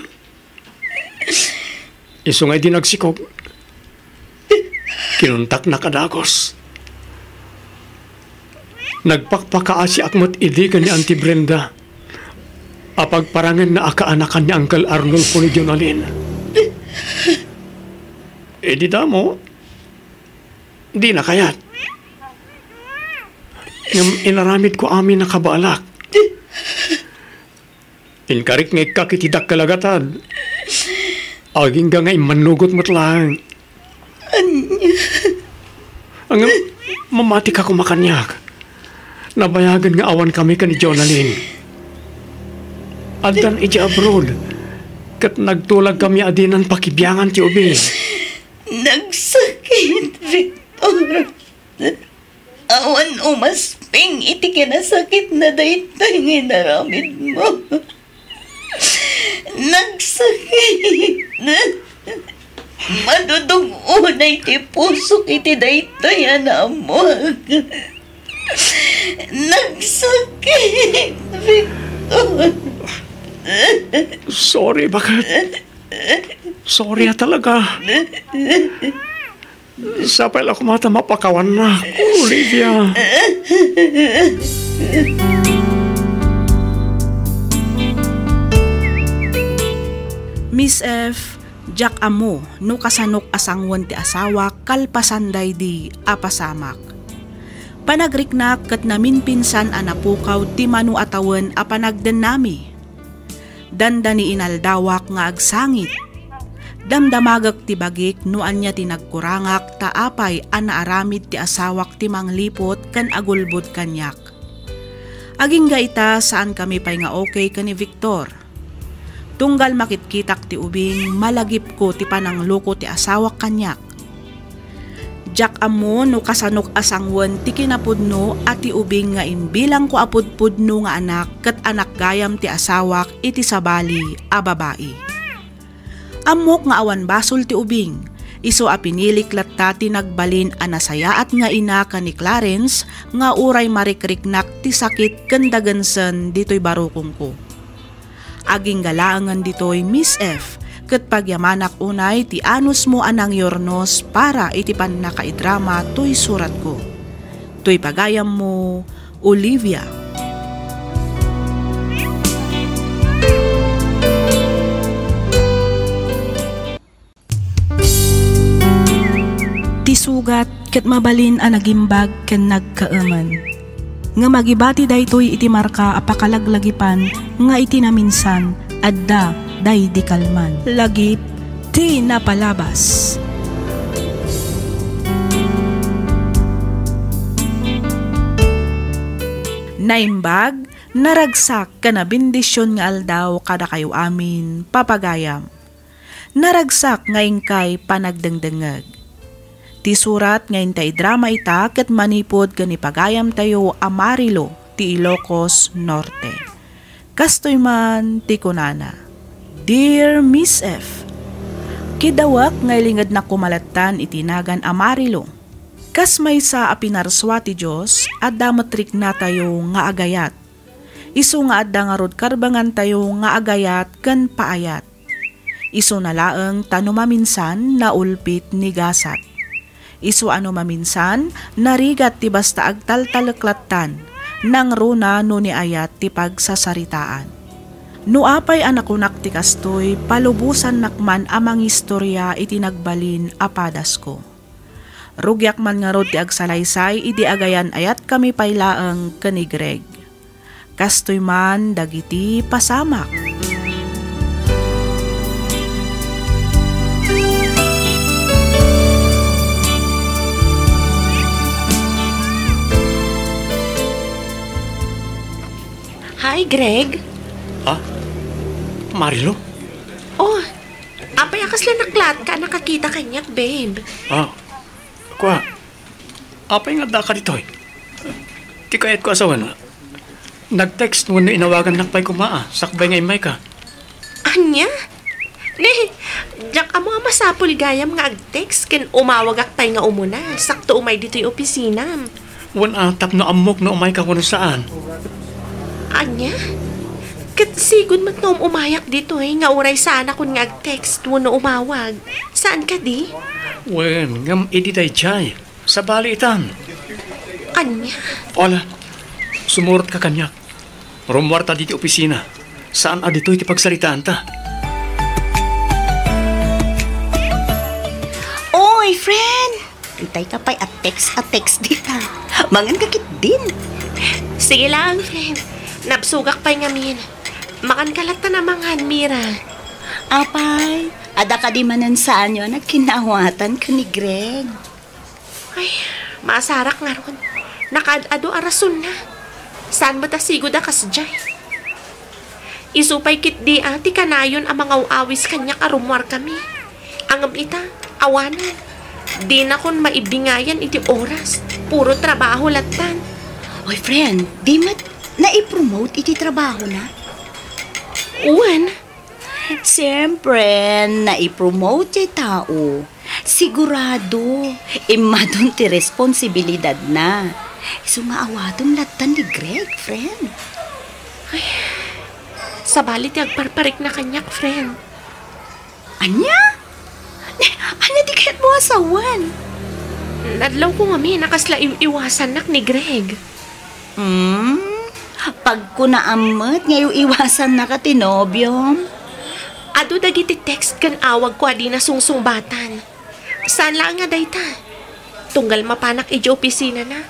Isu nga idi nagsikog, kinuntaknak a dagus. Nagpakpakaasiak met idi ken ni Auntie Brenda a pagparangenna a kaanakan ni Uncle Arnulfo ni Jonalyn. Idi damo, dina kayat. Ngem inaramidko amin a kabaelak. Inkarik nga ikkak iti dakkel a gatad. Agingga nga immannugot met laeng. Ania? Ngem, mamatika koma kaniak. Nabayagen nga awankami ken ni Jonalyn. Addan idiay abroad, ket nagtulagkami a dinan pakibiangan ti ubing. Nagsakit, Victor. Awan umasping iti kinasakitna daytoy nga inaramidmo. Nagsakit. Madudug unay ti pusok iti daytoy a naammoak. Nagsakit, Victor. Sorry, baket. Sorry a talaga. Sapay la koma ta mapakawannak, Olivia. Miss F, diak ammo no kasanok a sanguen ti asawak kalpasan daydi a pasamak. Panagriknak ket naminpinsan a napukaw ti mano a tawen a panagdennami. Dandani inaldawak nga agsangit. Damdamagek ti bagik no ania ti nagkurangak ta apay a naaramid ti asawak ti mangliput ken agulbod kaniak. Agingga ita, saankami pay nga okay ken ni Victor. Tunggal makitkitak ti ubing, malagipko ti panangloko ti asawak kaniak. Diak ammo no kasanok a sanguen ti kinapudno a ti ubing nga imbilangko a pudpudno nga anak ket anak gayam ti asawak iti sabali a babai. Ammok nga awan basol ti ubing, isu a pinilik latta ti nagbalin a nasayaat nga ina ken ni Clarence nga uray marikriknak ti sakit ken dagensen ditoy barukongko. Agingga laengen ditoy, Miss F, ket pagyamanak unay ti anusmo a nangyurnos para iti pannakaidrama toy suratko. Toy pagayammo, Olivia. Ti sugat ket mabalin a nagimbag ken nagkaemen. Ngem agibati daytoy iti marka a pakalaglagipan nga iti naminsan, adda daydi kalman. Lagip ti napalabas. Naimbag, naragsak, ken nabendision nga aldaw kadakayo amin, papagayam. Naragsak nga inkay panagdengdengngeg. Ti surat nga inta idrama ita ket manipud ken ni pagayamtayo a Marilo ti Ilocos Norte. Kastoy man ti kunana, Dear Miss F, kidawek nga ilingednak koma lattan iti nagan a Marilo. Kas maysa a pinarsua ti Dios, adda met riknatayo nga agayat. Isu nga adda ngarud karbengantayo nga agayat ken paayat. Isuna laeng ta no maminsan, naulpit ni gasat. Isu a no maminsan, narigat ti basta agtaltalek lattan, nangruna no ni ayat ti pagsasaritaan. No apay a nakunak ti kastoy, palubosannak man a mangistoria iti nagbalin a padasko. Rugiak man ngarud ti agsalaysay idi agayan-ayatkami pay laeng ken ni Greg. Kastoy man dagiti pasamak. Hi, Greg. Ha? Marilo? Oh, apay a kasla naklatka a nakakita kaniak, babe? Ah, kua, apay nga addaka ditoy? Ti kayatko a sawen, nag-text wenno inawagannak pay koma, a, sakbay nga immayka. Ania? Ne, diak ammo a masapul gayam nga ag-text ken umawagak pay nga umuna, sakto umay ditoy opisinam. Wen a, tapno ammok no umayka wenno saan. Ania? Ket sigud met no um-umayak ditoy nga uray saanakon nga ag-text wenno umawag. Saan kadi? Wen, ngem idi daydiay, sabali itan. Ania? Ala, sumurot ka kaniak. Rummuarta ditoy opisina. Saan a ditoy ti pagsaritaanta. Oy, friend! Itay ka pay a text a text dita. Mangan ka ketdin. Sige lang, friend. Nabsogak pay ngamin. Makan ka latta a mangan, Mira. Apay, adda kadi manen saanyo a nagkinnaawatan ken ni Greg? Ay, masarak ngarud. Nakaad-adu a rasonna. Saan met a sigud a kasdiay? Isu pay ketdi a ti kanayon a mangaw-awis kaniak a rummuarkami. Ngem ita, awanen. Dinakon maibingayan iti oras. Puro trabaho lattan. Oy, friend, di met naipromote iti trabahona? Wen. Siyempre, naipromote ti tao. Sigurado, immadon ti responsibilidadna. Isu nga awaten lattan ni Greg, friend. Ay, sabali ti agparparikna kaniak, friend. Ania? Ne, ania ti kayatmo a sawen? Nadlawko ngamin a kasla iw-iwasannak ni Greg. Hmm? Pagkunaam met nga iw-iwasannaka ti nobiom? Adu dagiti text ken awagko a dina sungsungbatan. Saan laeng a dayta. Tunggal mapanak idiay opisinana,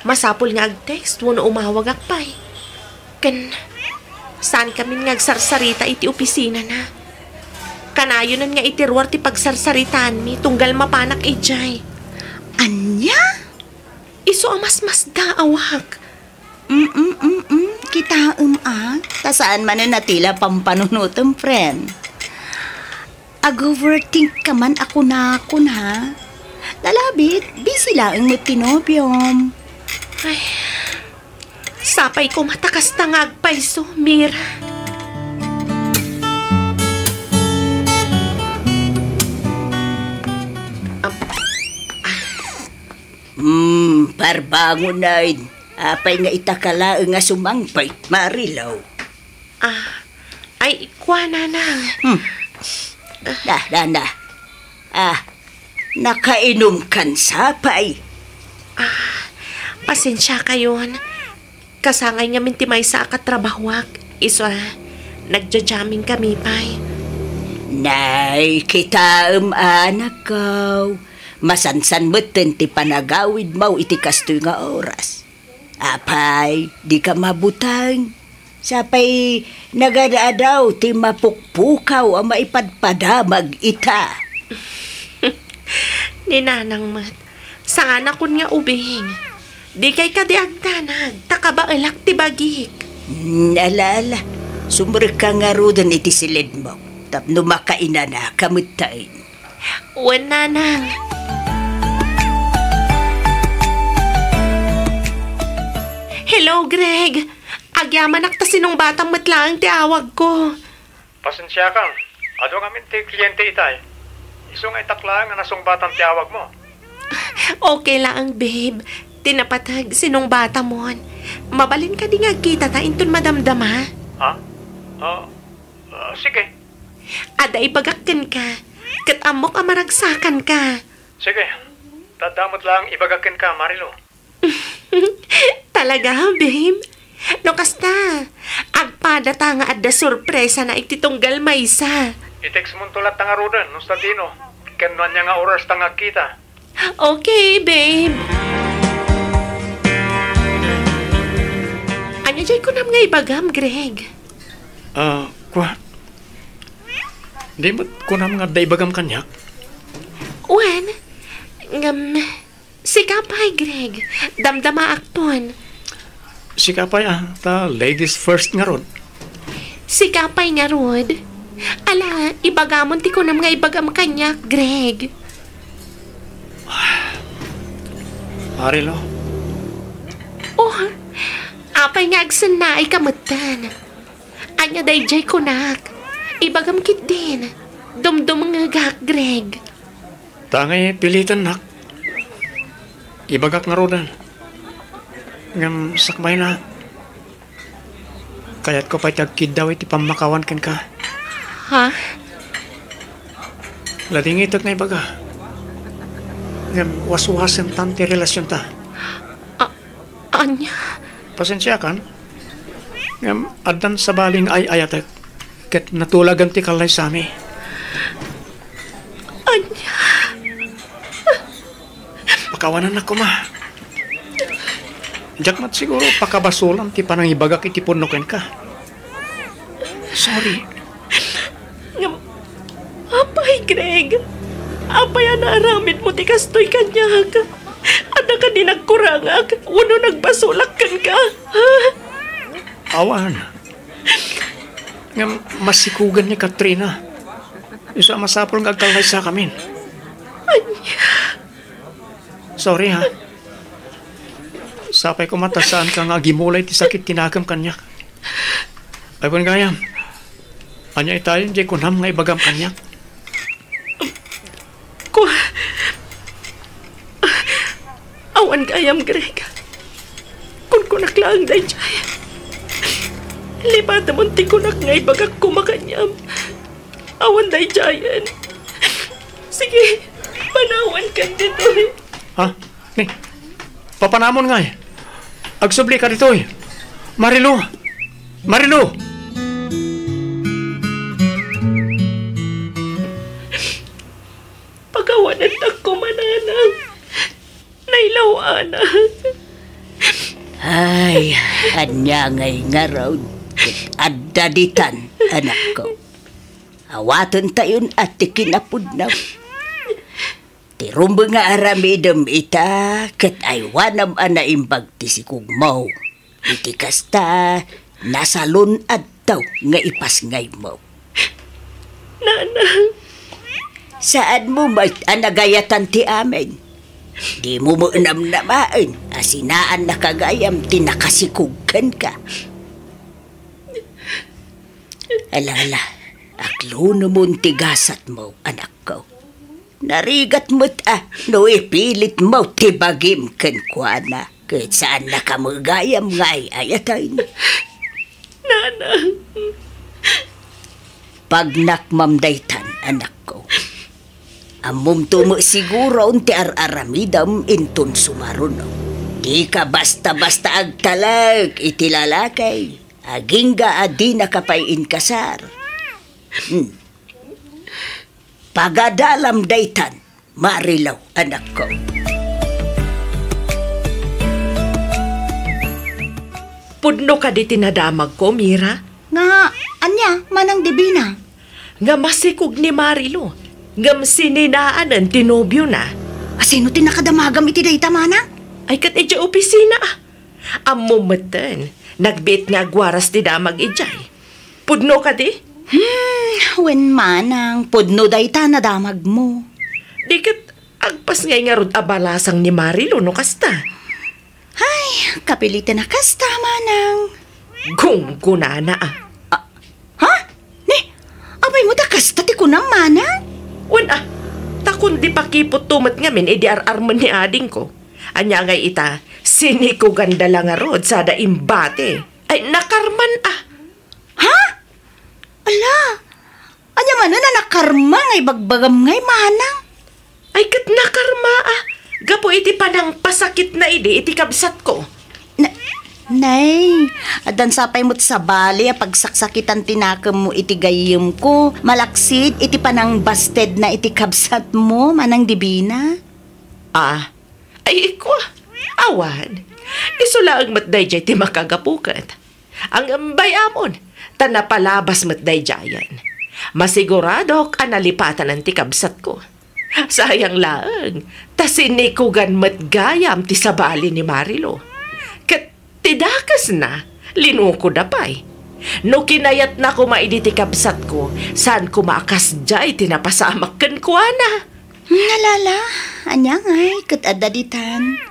masapul nga ag-text wenno umawagak pay. Ken, saankamin nga agsarsarita iti opisinana. Kanayonen nga iti ruar ti pagsarsaritaanmi tunggal mapanak idiay. Ania? Isu a masmasdaawak. Mm, mm, mm, kitaem a, ta saan manen a tila pampanunotem, friend. Ag-overthink ka man a kunakon, ha? Nalabit, busy laeng met ti nobiom. Ay, sapay koma ta kasta nga agpayso, Mira. Hmm, parbangonen. Apay nga ita ka laeng a sumangpet, Marilou? Ah, ay, kua, Nanang. Hmm. Da, da, da. Ah, nakainumkan sapay? Ah, pasensiakayon. Kasangay ngamin ti maysa a katrabahoak. Isu a, nagja-jamming kami pay. Nay, kitaem, anakko. Masansan metten ti panagawidmo iti kastoy nga oras. Apay, dika mabuteng. Sapay nagad-adaw ti mapukpukaw a maipadpadamag ita. Ni Nanang met, saanakon nga ubing. Dikay kadi agdanag, ta kabaelak ti bagik. Hmm, ala, ala. Sumrekka ngaruden iti siledmo, tapno makainanaka metten. Wen, Nanang. Hello, Greg. Agyamanak ta sinungbatam met laeng ti awagko. Pasensiakam. Adu ngamin ti kliente itay. Isu nga itak laeng a nasungbatan ti awagmo. Okay laeng, babe. Ti napateg, sinungbatamon. Mabalin kadi nga agkitata inton madamdama? Ha? Ah, ah, sige. Adda ibagak kenka, ket ammok a maragsakanka. Sige, ta adda met laeng ibagak kenka, Marilou. Talaga, babe? No kasta, agpadata nga adda sorpresana iti tunggal maysa. I-textmonto latta ngaruden no sadino, ken no ania nga oras ta nga agkita. Okay, babe. Ania jay kunam nga ibagam, Greg? Ah, kua. Di met kunam nga adda ibagam kaniak? Wen, ngem, sika pay, Greg. Damdamaakton. Sika pay, ah, ta ladies first ngarud. Sika pay ngarud. Ala, ibagamon ti kunam nga ibagam kaniak, Greg. Marilou. Oh, apay nga agsennaay ka metten? Ania daydiay kunak? Ibagam ketdin. Dumdumngegak, Greg. Ta angay pilitennak. Ibagak ngaruden. Ngem sakbayna, Kayatko pay ti agkiddaw iti pammakawan kenka. Ha? Ladingitek nga ibaga. Ngem waswasentan ti relasionta. A-, ania? Pasensiakan. Ngem addan sabali nga ay-ayatek ket natulagan ti kallaysami. Ania? Pakawanannak koma. Diak met siguro pakabasolan ti panangibagak iti pudno kenka. Sorry. Ngem, apay, Greg? Apay a naaramidmo ti kastoy kaniak? Adda kadi nagkurangak wenno nagbasolak kenka? Ha? Awan. Ngem masikugan ni Katrina. Isu a masapul nga agkallaysakamin. Ania? Sorry, ha. Sapay koma ta saanka nga agimulay ti sakit ti nakem kaniak. Ay, wen gayam. Ania itayon diay kunam nga ibagam kaniak? Kua-, awan gayam, Greg. Kunkunak laeng daydiay. Lipatemon ti kunak nga ibagak koma kaniam. Awan daydiayen. Sige, panawankan ditoy. Ha? Ni, papanamon ngay. Agsubli ka ditoy. Marilu! Marilu! Pakawanannak koma, nanang. Nailaw-anak. Ay, ania ngay ngarud ket adda ditan, anakko. Awatentayon a ti kinapudno. Ti rumbeng nga aramidem ita ket aywanam a naimbag ti sikugmo. Iti kasta, nasalun-adtaw nga ipasngaymo. Nanang. Saanmo met a nagayatan ti amin. Dimo met namnamaen a sinaannaka gayam ti nakasikog kenka. Ala, ala, aklunemon ti gasatmo, anakko. Narigat met a no ipilitmo ti bagim kenkuana, ket saannaka met gayam nga ay-ayaten. Nanang. Pagnakmam daytan, anakko. Ammomto met siguron ti ar-aramidem inton sumaruno. Dika basta-basta agtalek iti lalaki, agingga a dinaka pay inkasar. Hmm. Pagadalam daytan, Marilu, anakko. Pudno kadi ti nadamagko, Mira? Nga, ania, Manang Divina? Nga masikog ni Marilu, ngem sininaanen ti nobiona. Asino ti nakadamagam iti dayta, Manang? Ay, ket idiay opisina, a. Ammom metten, nagbiit nga agwaras ti damag idiay. Pudno kadi? Hmm, wen, Manang, pudno dayta nadamagmo. Di ket agpasngay ngarud a balasang ni Marilu no kasta. Ay, kapiliten a kasta, Manang. Gunggonana, a. A, ha? Ni, apay met a kasta ti kunam, Manang? Wen, a, ta kundi pakiputto met ngamin idi ar-armen ni adingko. Ania ngay ita, sinikoganda la ngarud sada imbati. Ay, nakarman, a. Ha? Ala, ania manen a nakarma nga ibagbagam ngay, Manang? Ay, ket nakarma, a, gapu iti panangpasakitna idi iti kabsatko. Na-, nay, addan sa pay met sabali a pagsaksakitan ti nakemmo iti gayyemko, malaksid iti panangbastedna iti kabsatmo, Manang Divina. A, ay, ikua, awan. Isu laeng met daydiay ti makagapu ket. Ngem bay-amon, ta napalabas met daydiayen. Masiguradok a nalipatanen ti kabsatko. Sayang laeng, ta sinikugan met gayam ti sabali ni Marilu. Ket ti dakesna, linukoda pay. No kinayatna koma idi ti kabsatko, saan koma a kasdiay ti napasamak kenkuana. Nalala, ania ngay ket adda ditan?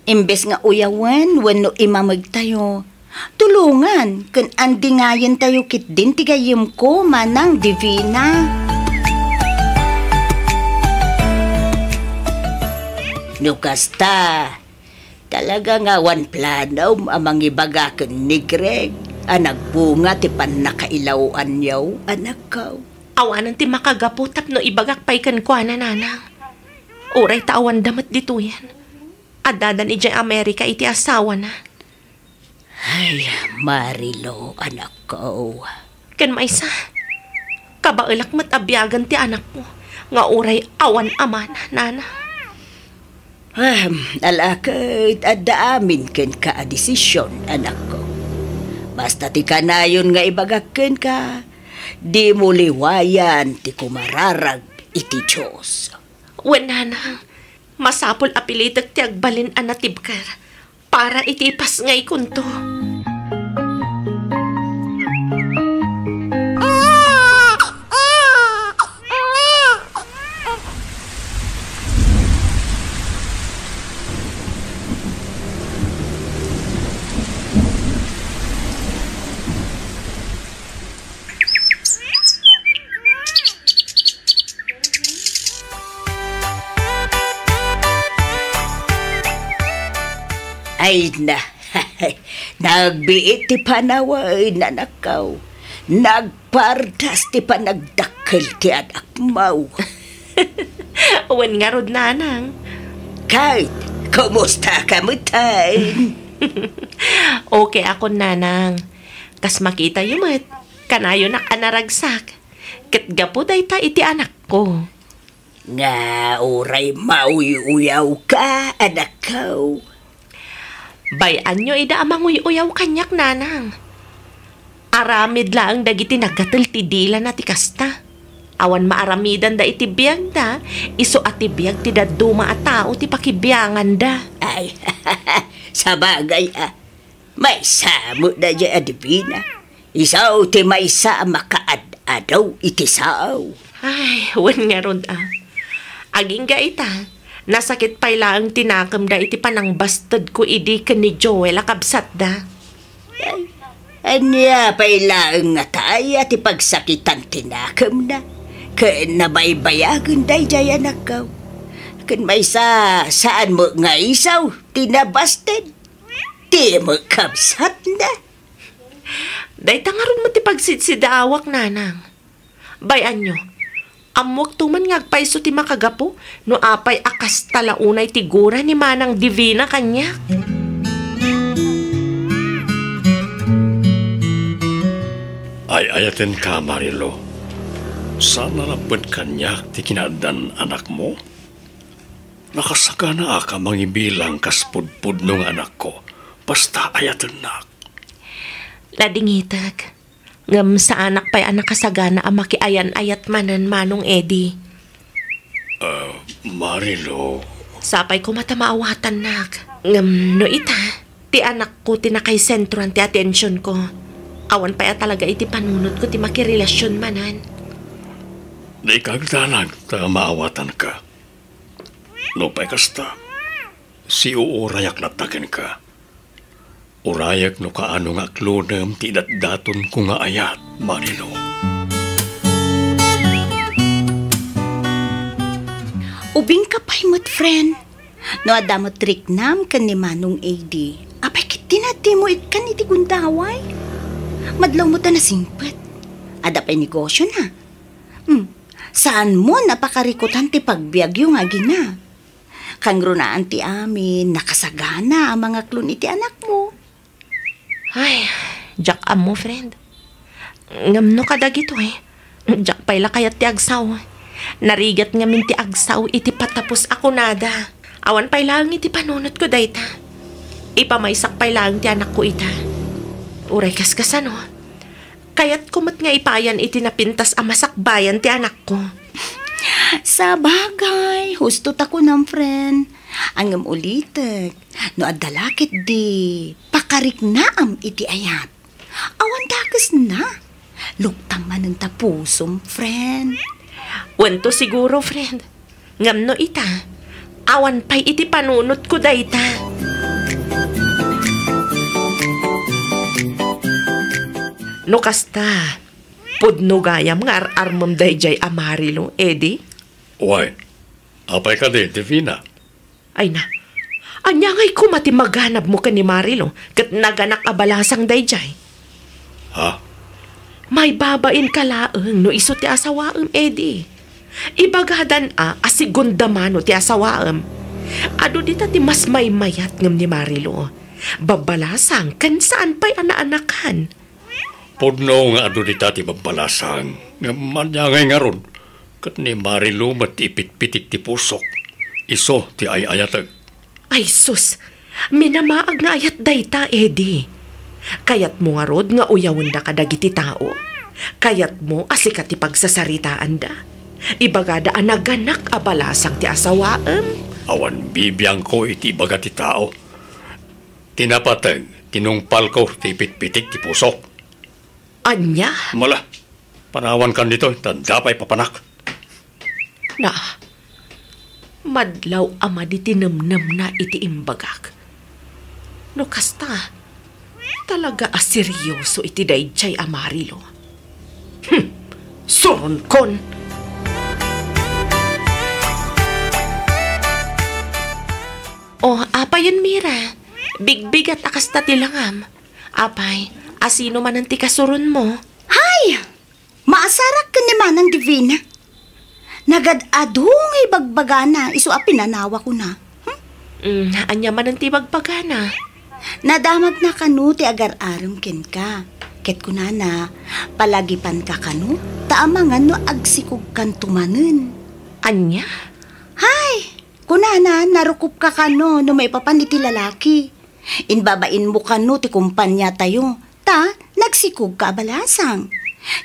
Imbes nga uyawen wenno imamegtayo, tulongan ken andingayentayo ketdin ti gayyemko, Manang Divina. No kasta, talaga nga awan planom a mangibaga ken ni Greg. a nagbunga ti pannakailaw-anyo, anakko. Awanen ti makagapu tapno ibagak pay kenkuana, nanang. Uray ta awanda met ditoyen. Addadan idiay Amerika iti asawana. Ay, Marilo, anakko. Ken maysa, kabaelak met a biagen ti anakmo nga uray awan amana, nana. Ahem, ala ket adda amin kenka a desisyon, anakko. Basta ti kanayon nga ibagak kenka, dimo liwayan ti kumararag iti Dios. Wen, nanang, masapul a pilitek ti agbalin a natibker para iti ipasngaykonto. Ay na, nagbiit ti panawen, anakko. Nagpardas ti panagdakkel ti anakmo. Wen ngarud, nanang. Ket, kumusta ka metten? Okay akon, nanang. Kas makitayo met, kanayonak a naragsak. Ket gapu dayta iti anakko. Nga uray mauy-uyawka, anakko. Bay-anyo ida a manguy-uyaw kaniak, nanang. Aramid laeng dagiti nagatel ti dilana ti kasta. Awan maaramidanda iti biagda, isu a ti biag ti dadduma a tao ti pakibianganda. Ay, sabagay a. Maysa met daydiay a dibina. Isu ti maysa a makaad-adaw iti sao. Ay, wen ngarud a. Agingga ita, nasakit pay laeng ti nakemda iti panangbastedko idi ken ni Joel a kabsatda. Ay, ania pay laeng nga taya ti pagsakitan ti nakemna? Ken nabaybayagen daydiay anakko. Ken maysa, saan met nga isu ti nabasted? Ti met kabsatna. Dayta ngarud met ti pagsidsidaawak, nanang. Bay-anyo, ammoakto man nga agpayso ti makagapu no apay a kasta la unay ti gura ni Manang Divina kaniak. Ay-ayatenka, Marilo. Saan a lapped kaniak ti kinaaddan anakmo? Nakasaganaak a mangibilang kas pudpudno nga anakko, basta ayatennak. Ladingitek, ngem saanak pay a nakasagana a makiayan-ayat manen, Manong Eddie. Ah, Marilo. Sapay koma ta maawatannak. Ngem no ita, ti anakko ti nakaisentroan ti atensionko. Awan pay a talaga iti panunotko ti makirelasion manen. Di ka agdanag ta maawatanka. Nupay kasta, siuurayak latta kenka. Urayek no kaano nga aklonem ti idatdatonko nga ayat, Marilo. Ubingka pay met, friend. No adda met riknam ken ni Manong Eddie, apay ket ti natimo ikkan iti gundaway? Madlaw met a nasingpet. Adda pay negosiona. Hmm, saanmo a pakarikutan ti pagbiagyo nga agina? Kangrunaan ti amin, nakasagana a mangaklon iti anakmo. Ay, diak ammo, friend. Ngem no kadagitoy, diak pay la kayat ti agsao. Narigat ngamin ti agsao iti patapos a kunada. Awan pay laeng iti panunotko dayta. Ipamaysak pay laeng ti anakko ita. Uray kaskasano, kayatko met nga ipayan iti napintas a masakbayan ti anakko. Sabagay, husto ta kunam, friend. Ngem ulitek, no adda la ketdi pakariknaam iti ayat, awan dakesna. Luktam manen ta pusom, friend. Wen to siguro, friend. Ngem no ita, awan pay iti panunotko dayta. No kasta, pudno gayam nga ar-armem daydiay a Marilo, Eddie? Way, apay kadi, Divina? Ay na, ania ngay koma ti maganabmo ken ni Marilo ket naganak a balasang daydiay? Ah? Maibabainka laeng no isu ti asawaem, Eddie. Ibagadan a, a segunda mano ti asawaem. Adu dita ti mas maymayat ngem ni Marilu. Babbalasang ken saan pay a naanakan. Pudno nga adu dita ti babbalasang, ngem ania ngay ngarud? Ket ni Marilu met ti ipitpitik ti pusok. Isu ti ay-ayatek. Ay sus, minamaag nga ayat dayta, Eddie. Kayatmo ngarud nga uyawenda kadagiti tao? Kayatmo a sika ti pagsasaritaanda? Ibagada a naganak a balasang ti asawaem? Awan bibiangko iti ibaga ti tao. Ti napateg, tinungpalko ti ipitpitik ti pusok. Ania? Mala, panawankan ditoy, ta adda pay papanak. Na, madlaw a madi ti nemnemna iti imbagak. No kasta, talaga a seryoso iti daydiay a Marilu. Hmm, suronkon! O, apayen, Mira? Bigbigat a kasta ti langam. Apay, asino manen ti kasuronmo? Hay! Maasarak ken ni Manang Divina. Nagad-adu nga ibagbagana isu a pinanawakona. Hmm? Mm, ania manen ti ibagbagana? Nadamagna kano ti agar-arem kenka. Ket kunana, palagipanka kano, ta amangan no agsikogkanto manen. Ania? Hay! Kunana, narukopka kano no maipapan iti lalaki. Inbabainmo kano ti kompaniatayo, ta nagsikogka a balasang.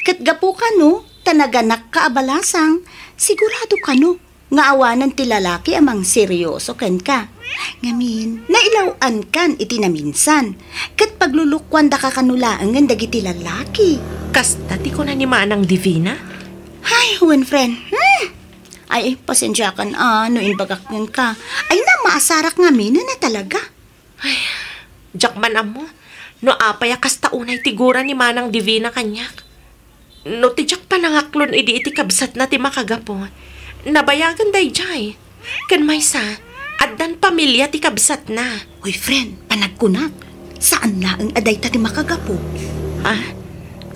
Ket gapu kano ta naganakka a balasang, sigurado kano nga awanen ti lalaki a mangseryoso kenka. Ngamin, nailaw-ankan iti naminsan, ket paglulukuandaka kano laengen dagiti lalaki. Kasta ti kuna ni Manang Divina? Ay, wen, friend. Hmm. Ay, pasensiakan a no imbagak kenka. Ay na, maasarak ngaminen a talaga. Ay, diak man ammo no apay a kasta unay ti gura ni Manang Divina kaniak. No ti diak panangaklon idi iti kabsatna ti makagapu, nabayagen daydiay. Ken maysa, addan pamilia ti kabsatna. Hoy, friend, panagkunak, saan laeng a dayta ti makagapu. Ha?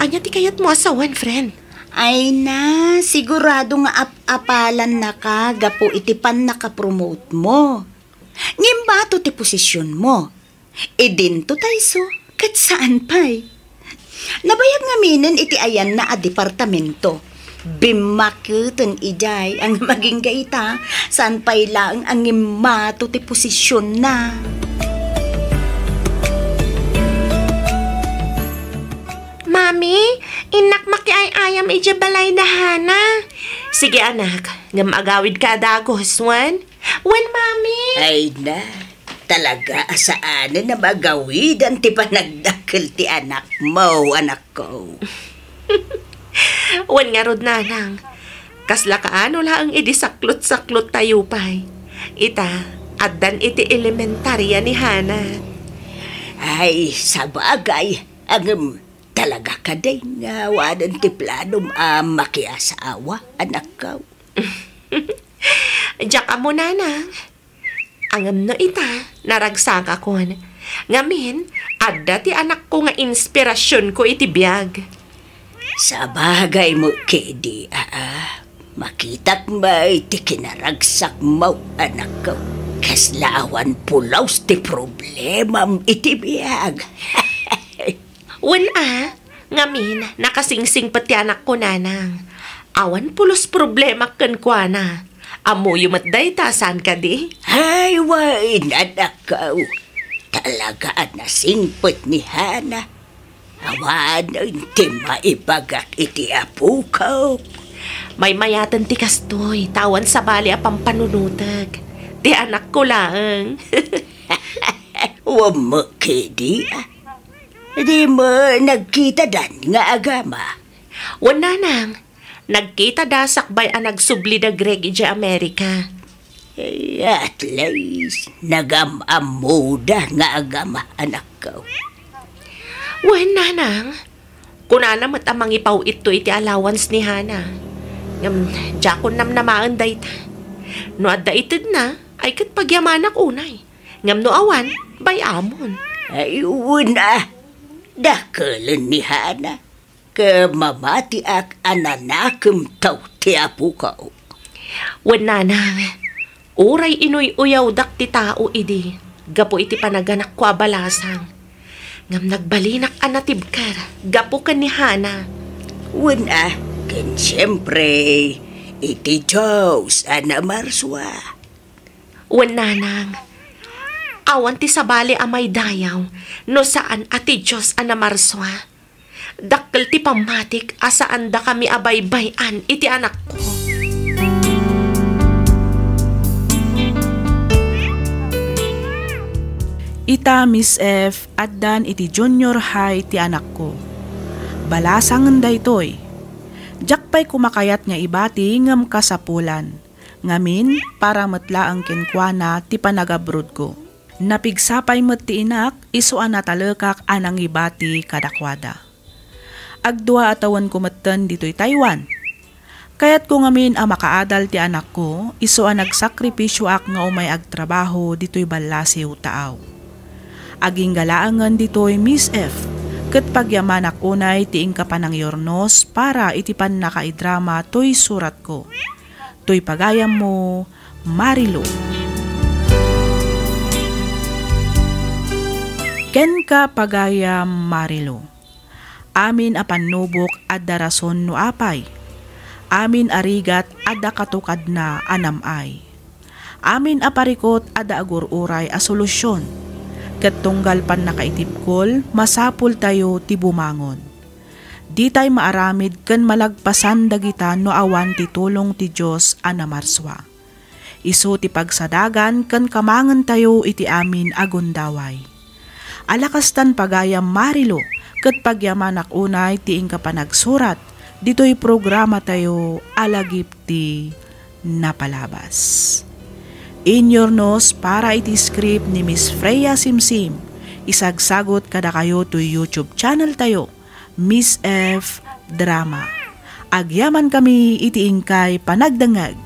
Ania ti kayatmo a sawen, friend? Ay na, sigurado nga ap-apalannaka gapu iti pannakapromote mo. Ngimmato ti posisionmo. Idinto ta isu, ket saan pay. Nabayag ngaminen iti ayanna a departamento. Bimmaketen idiay a nga agingga ita, saan pay laeng a ngimmato ti posisionna. Mami, innak makiay-ayam idiay balay da Hana. Sige, anak, ngem agawidka a dagus, wen? Wen, Mami! Ay na, talaga a saanen a magawidan ti panagdakkel ti anakmo, anakko. Wen ngarud, nanang, kasla kaano laeng idi saklot-saklottayo pay. Ita, addan iti elementaria ni Hana. Ay, sabagay, ngem talaga kadi nga awanen ti planom a makiasawa, anakko? Diak ammo, nanang. Ngem no ita, naragsakakon. Ngamin, adda ti anakko nga inspirasionko iti biag. Sabagay met kadi, aa. Makitak met ti kinaragsakmo, anakko. Kasla awan pulos ti problemam iti biag. Wen a, ngamin, nakasingsingpet ti anakko, nanang. Awan pulos problemak kenkuana. Ammoyo met dayta, saan kadi? Ay, wen, anakko. Talaga a nasingpet ni Hana. Awanen ti maibagak iti apokok. Maymayaten ti kastoy, ta awan sabali a pampanunotek. Ti anakko laeng. Wen met kadi, a. Di met nagkitadan nga agama? Wen, nanang, nagkitada sakbay a nagsubli da Greg idiay Amerika. Eh, at least, nagam-ammoda nga agama, anakko. Wen, nanang, kunana met a mangipaw-itto iti allowance ni Hana. Ngem, diakon namnamaen dayta. No adda itedna, ay ket pagyamanak unay. Ngem no awan, bay-amon. Ay, wen a. Dakelen ni Hana, ket mamatiak a nanakemto ti apoko. Wen nanang, uray inuy-uyawdak ti tao idi gapu iti panaganakko a balasang, ngem nagbalinak a natibker gapu ken ni Hana. Wen a, ken siempre, iti Dios a namarsua. Wen nanang, awan ti sabali a maidayaw no saan a ti Dios a namarsua. Dakkel ti pammatik a saandakami a baybay-an iti anakko. Ita, Miss F, addan iti junior high ti anakko. Balasangen daytoy. Diak pay koma kayat nga ibati ngem kasapulan. Ngamin, para met laeng kenkuana ti panagabrodko. Napigsa pay met ti inak isu a natalekak a nangibati kadakuada. Agdua a tawenko metten ditoy Taiwan. Kayatko ngamin a makaadal ti anakko isu a nagsakripisioak nga umay agtrabaho ditoy ballasiw taaw. Agingga laengen ditoy, Miss F, ket pagyamanak unay ti inka panangyurnos para iti pannakaidrama toy suratko. Toy pagayammo, Marilu. Kenka, pagayam Marilu. Amin a pannubok adda rason no apay. Amin a rigat adda katukadna a nam-ay. Amin a parikut adda agur-uray a solusyon. Ket tunggal pannakaitibkol, masapultayo ti bumangon. Ditay maaramid ken malagpasan dagita no awan ti tulong ti Dios a namarsua. Isu ti pagsadagan ken kamangentayo iti amin a gundaway. Alakastan, pagayam Marilu, ket pagyamanak unay ti inka panagsurat ditoy programatayo a Lagip ti Napalabas. Inyurnos para iti script ni Miss Freya Simsim, isagsagut kadakayo toy YouTube channel tayo, Miss F Drama. Agyamankami iti inkay panagdengngeg.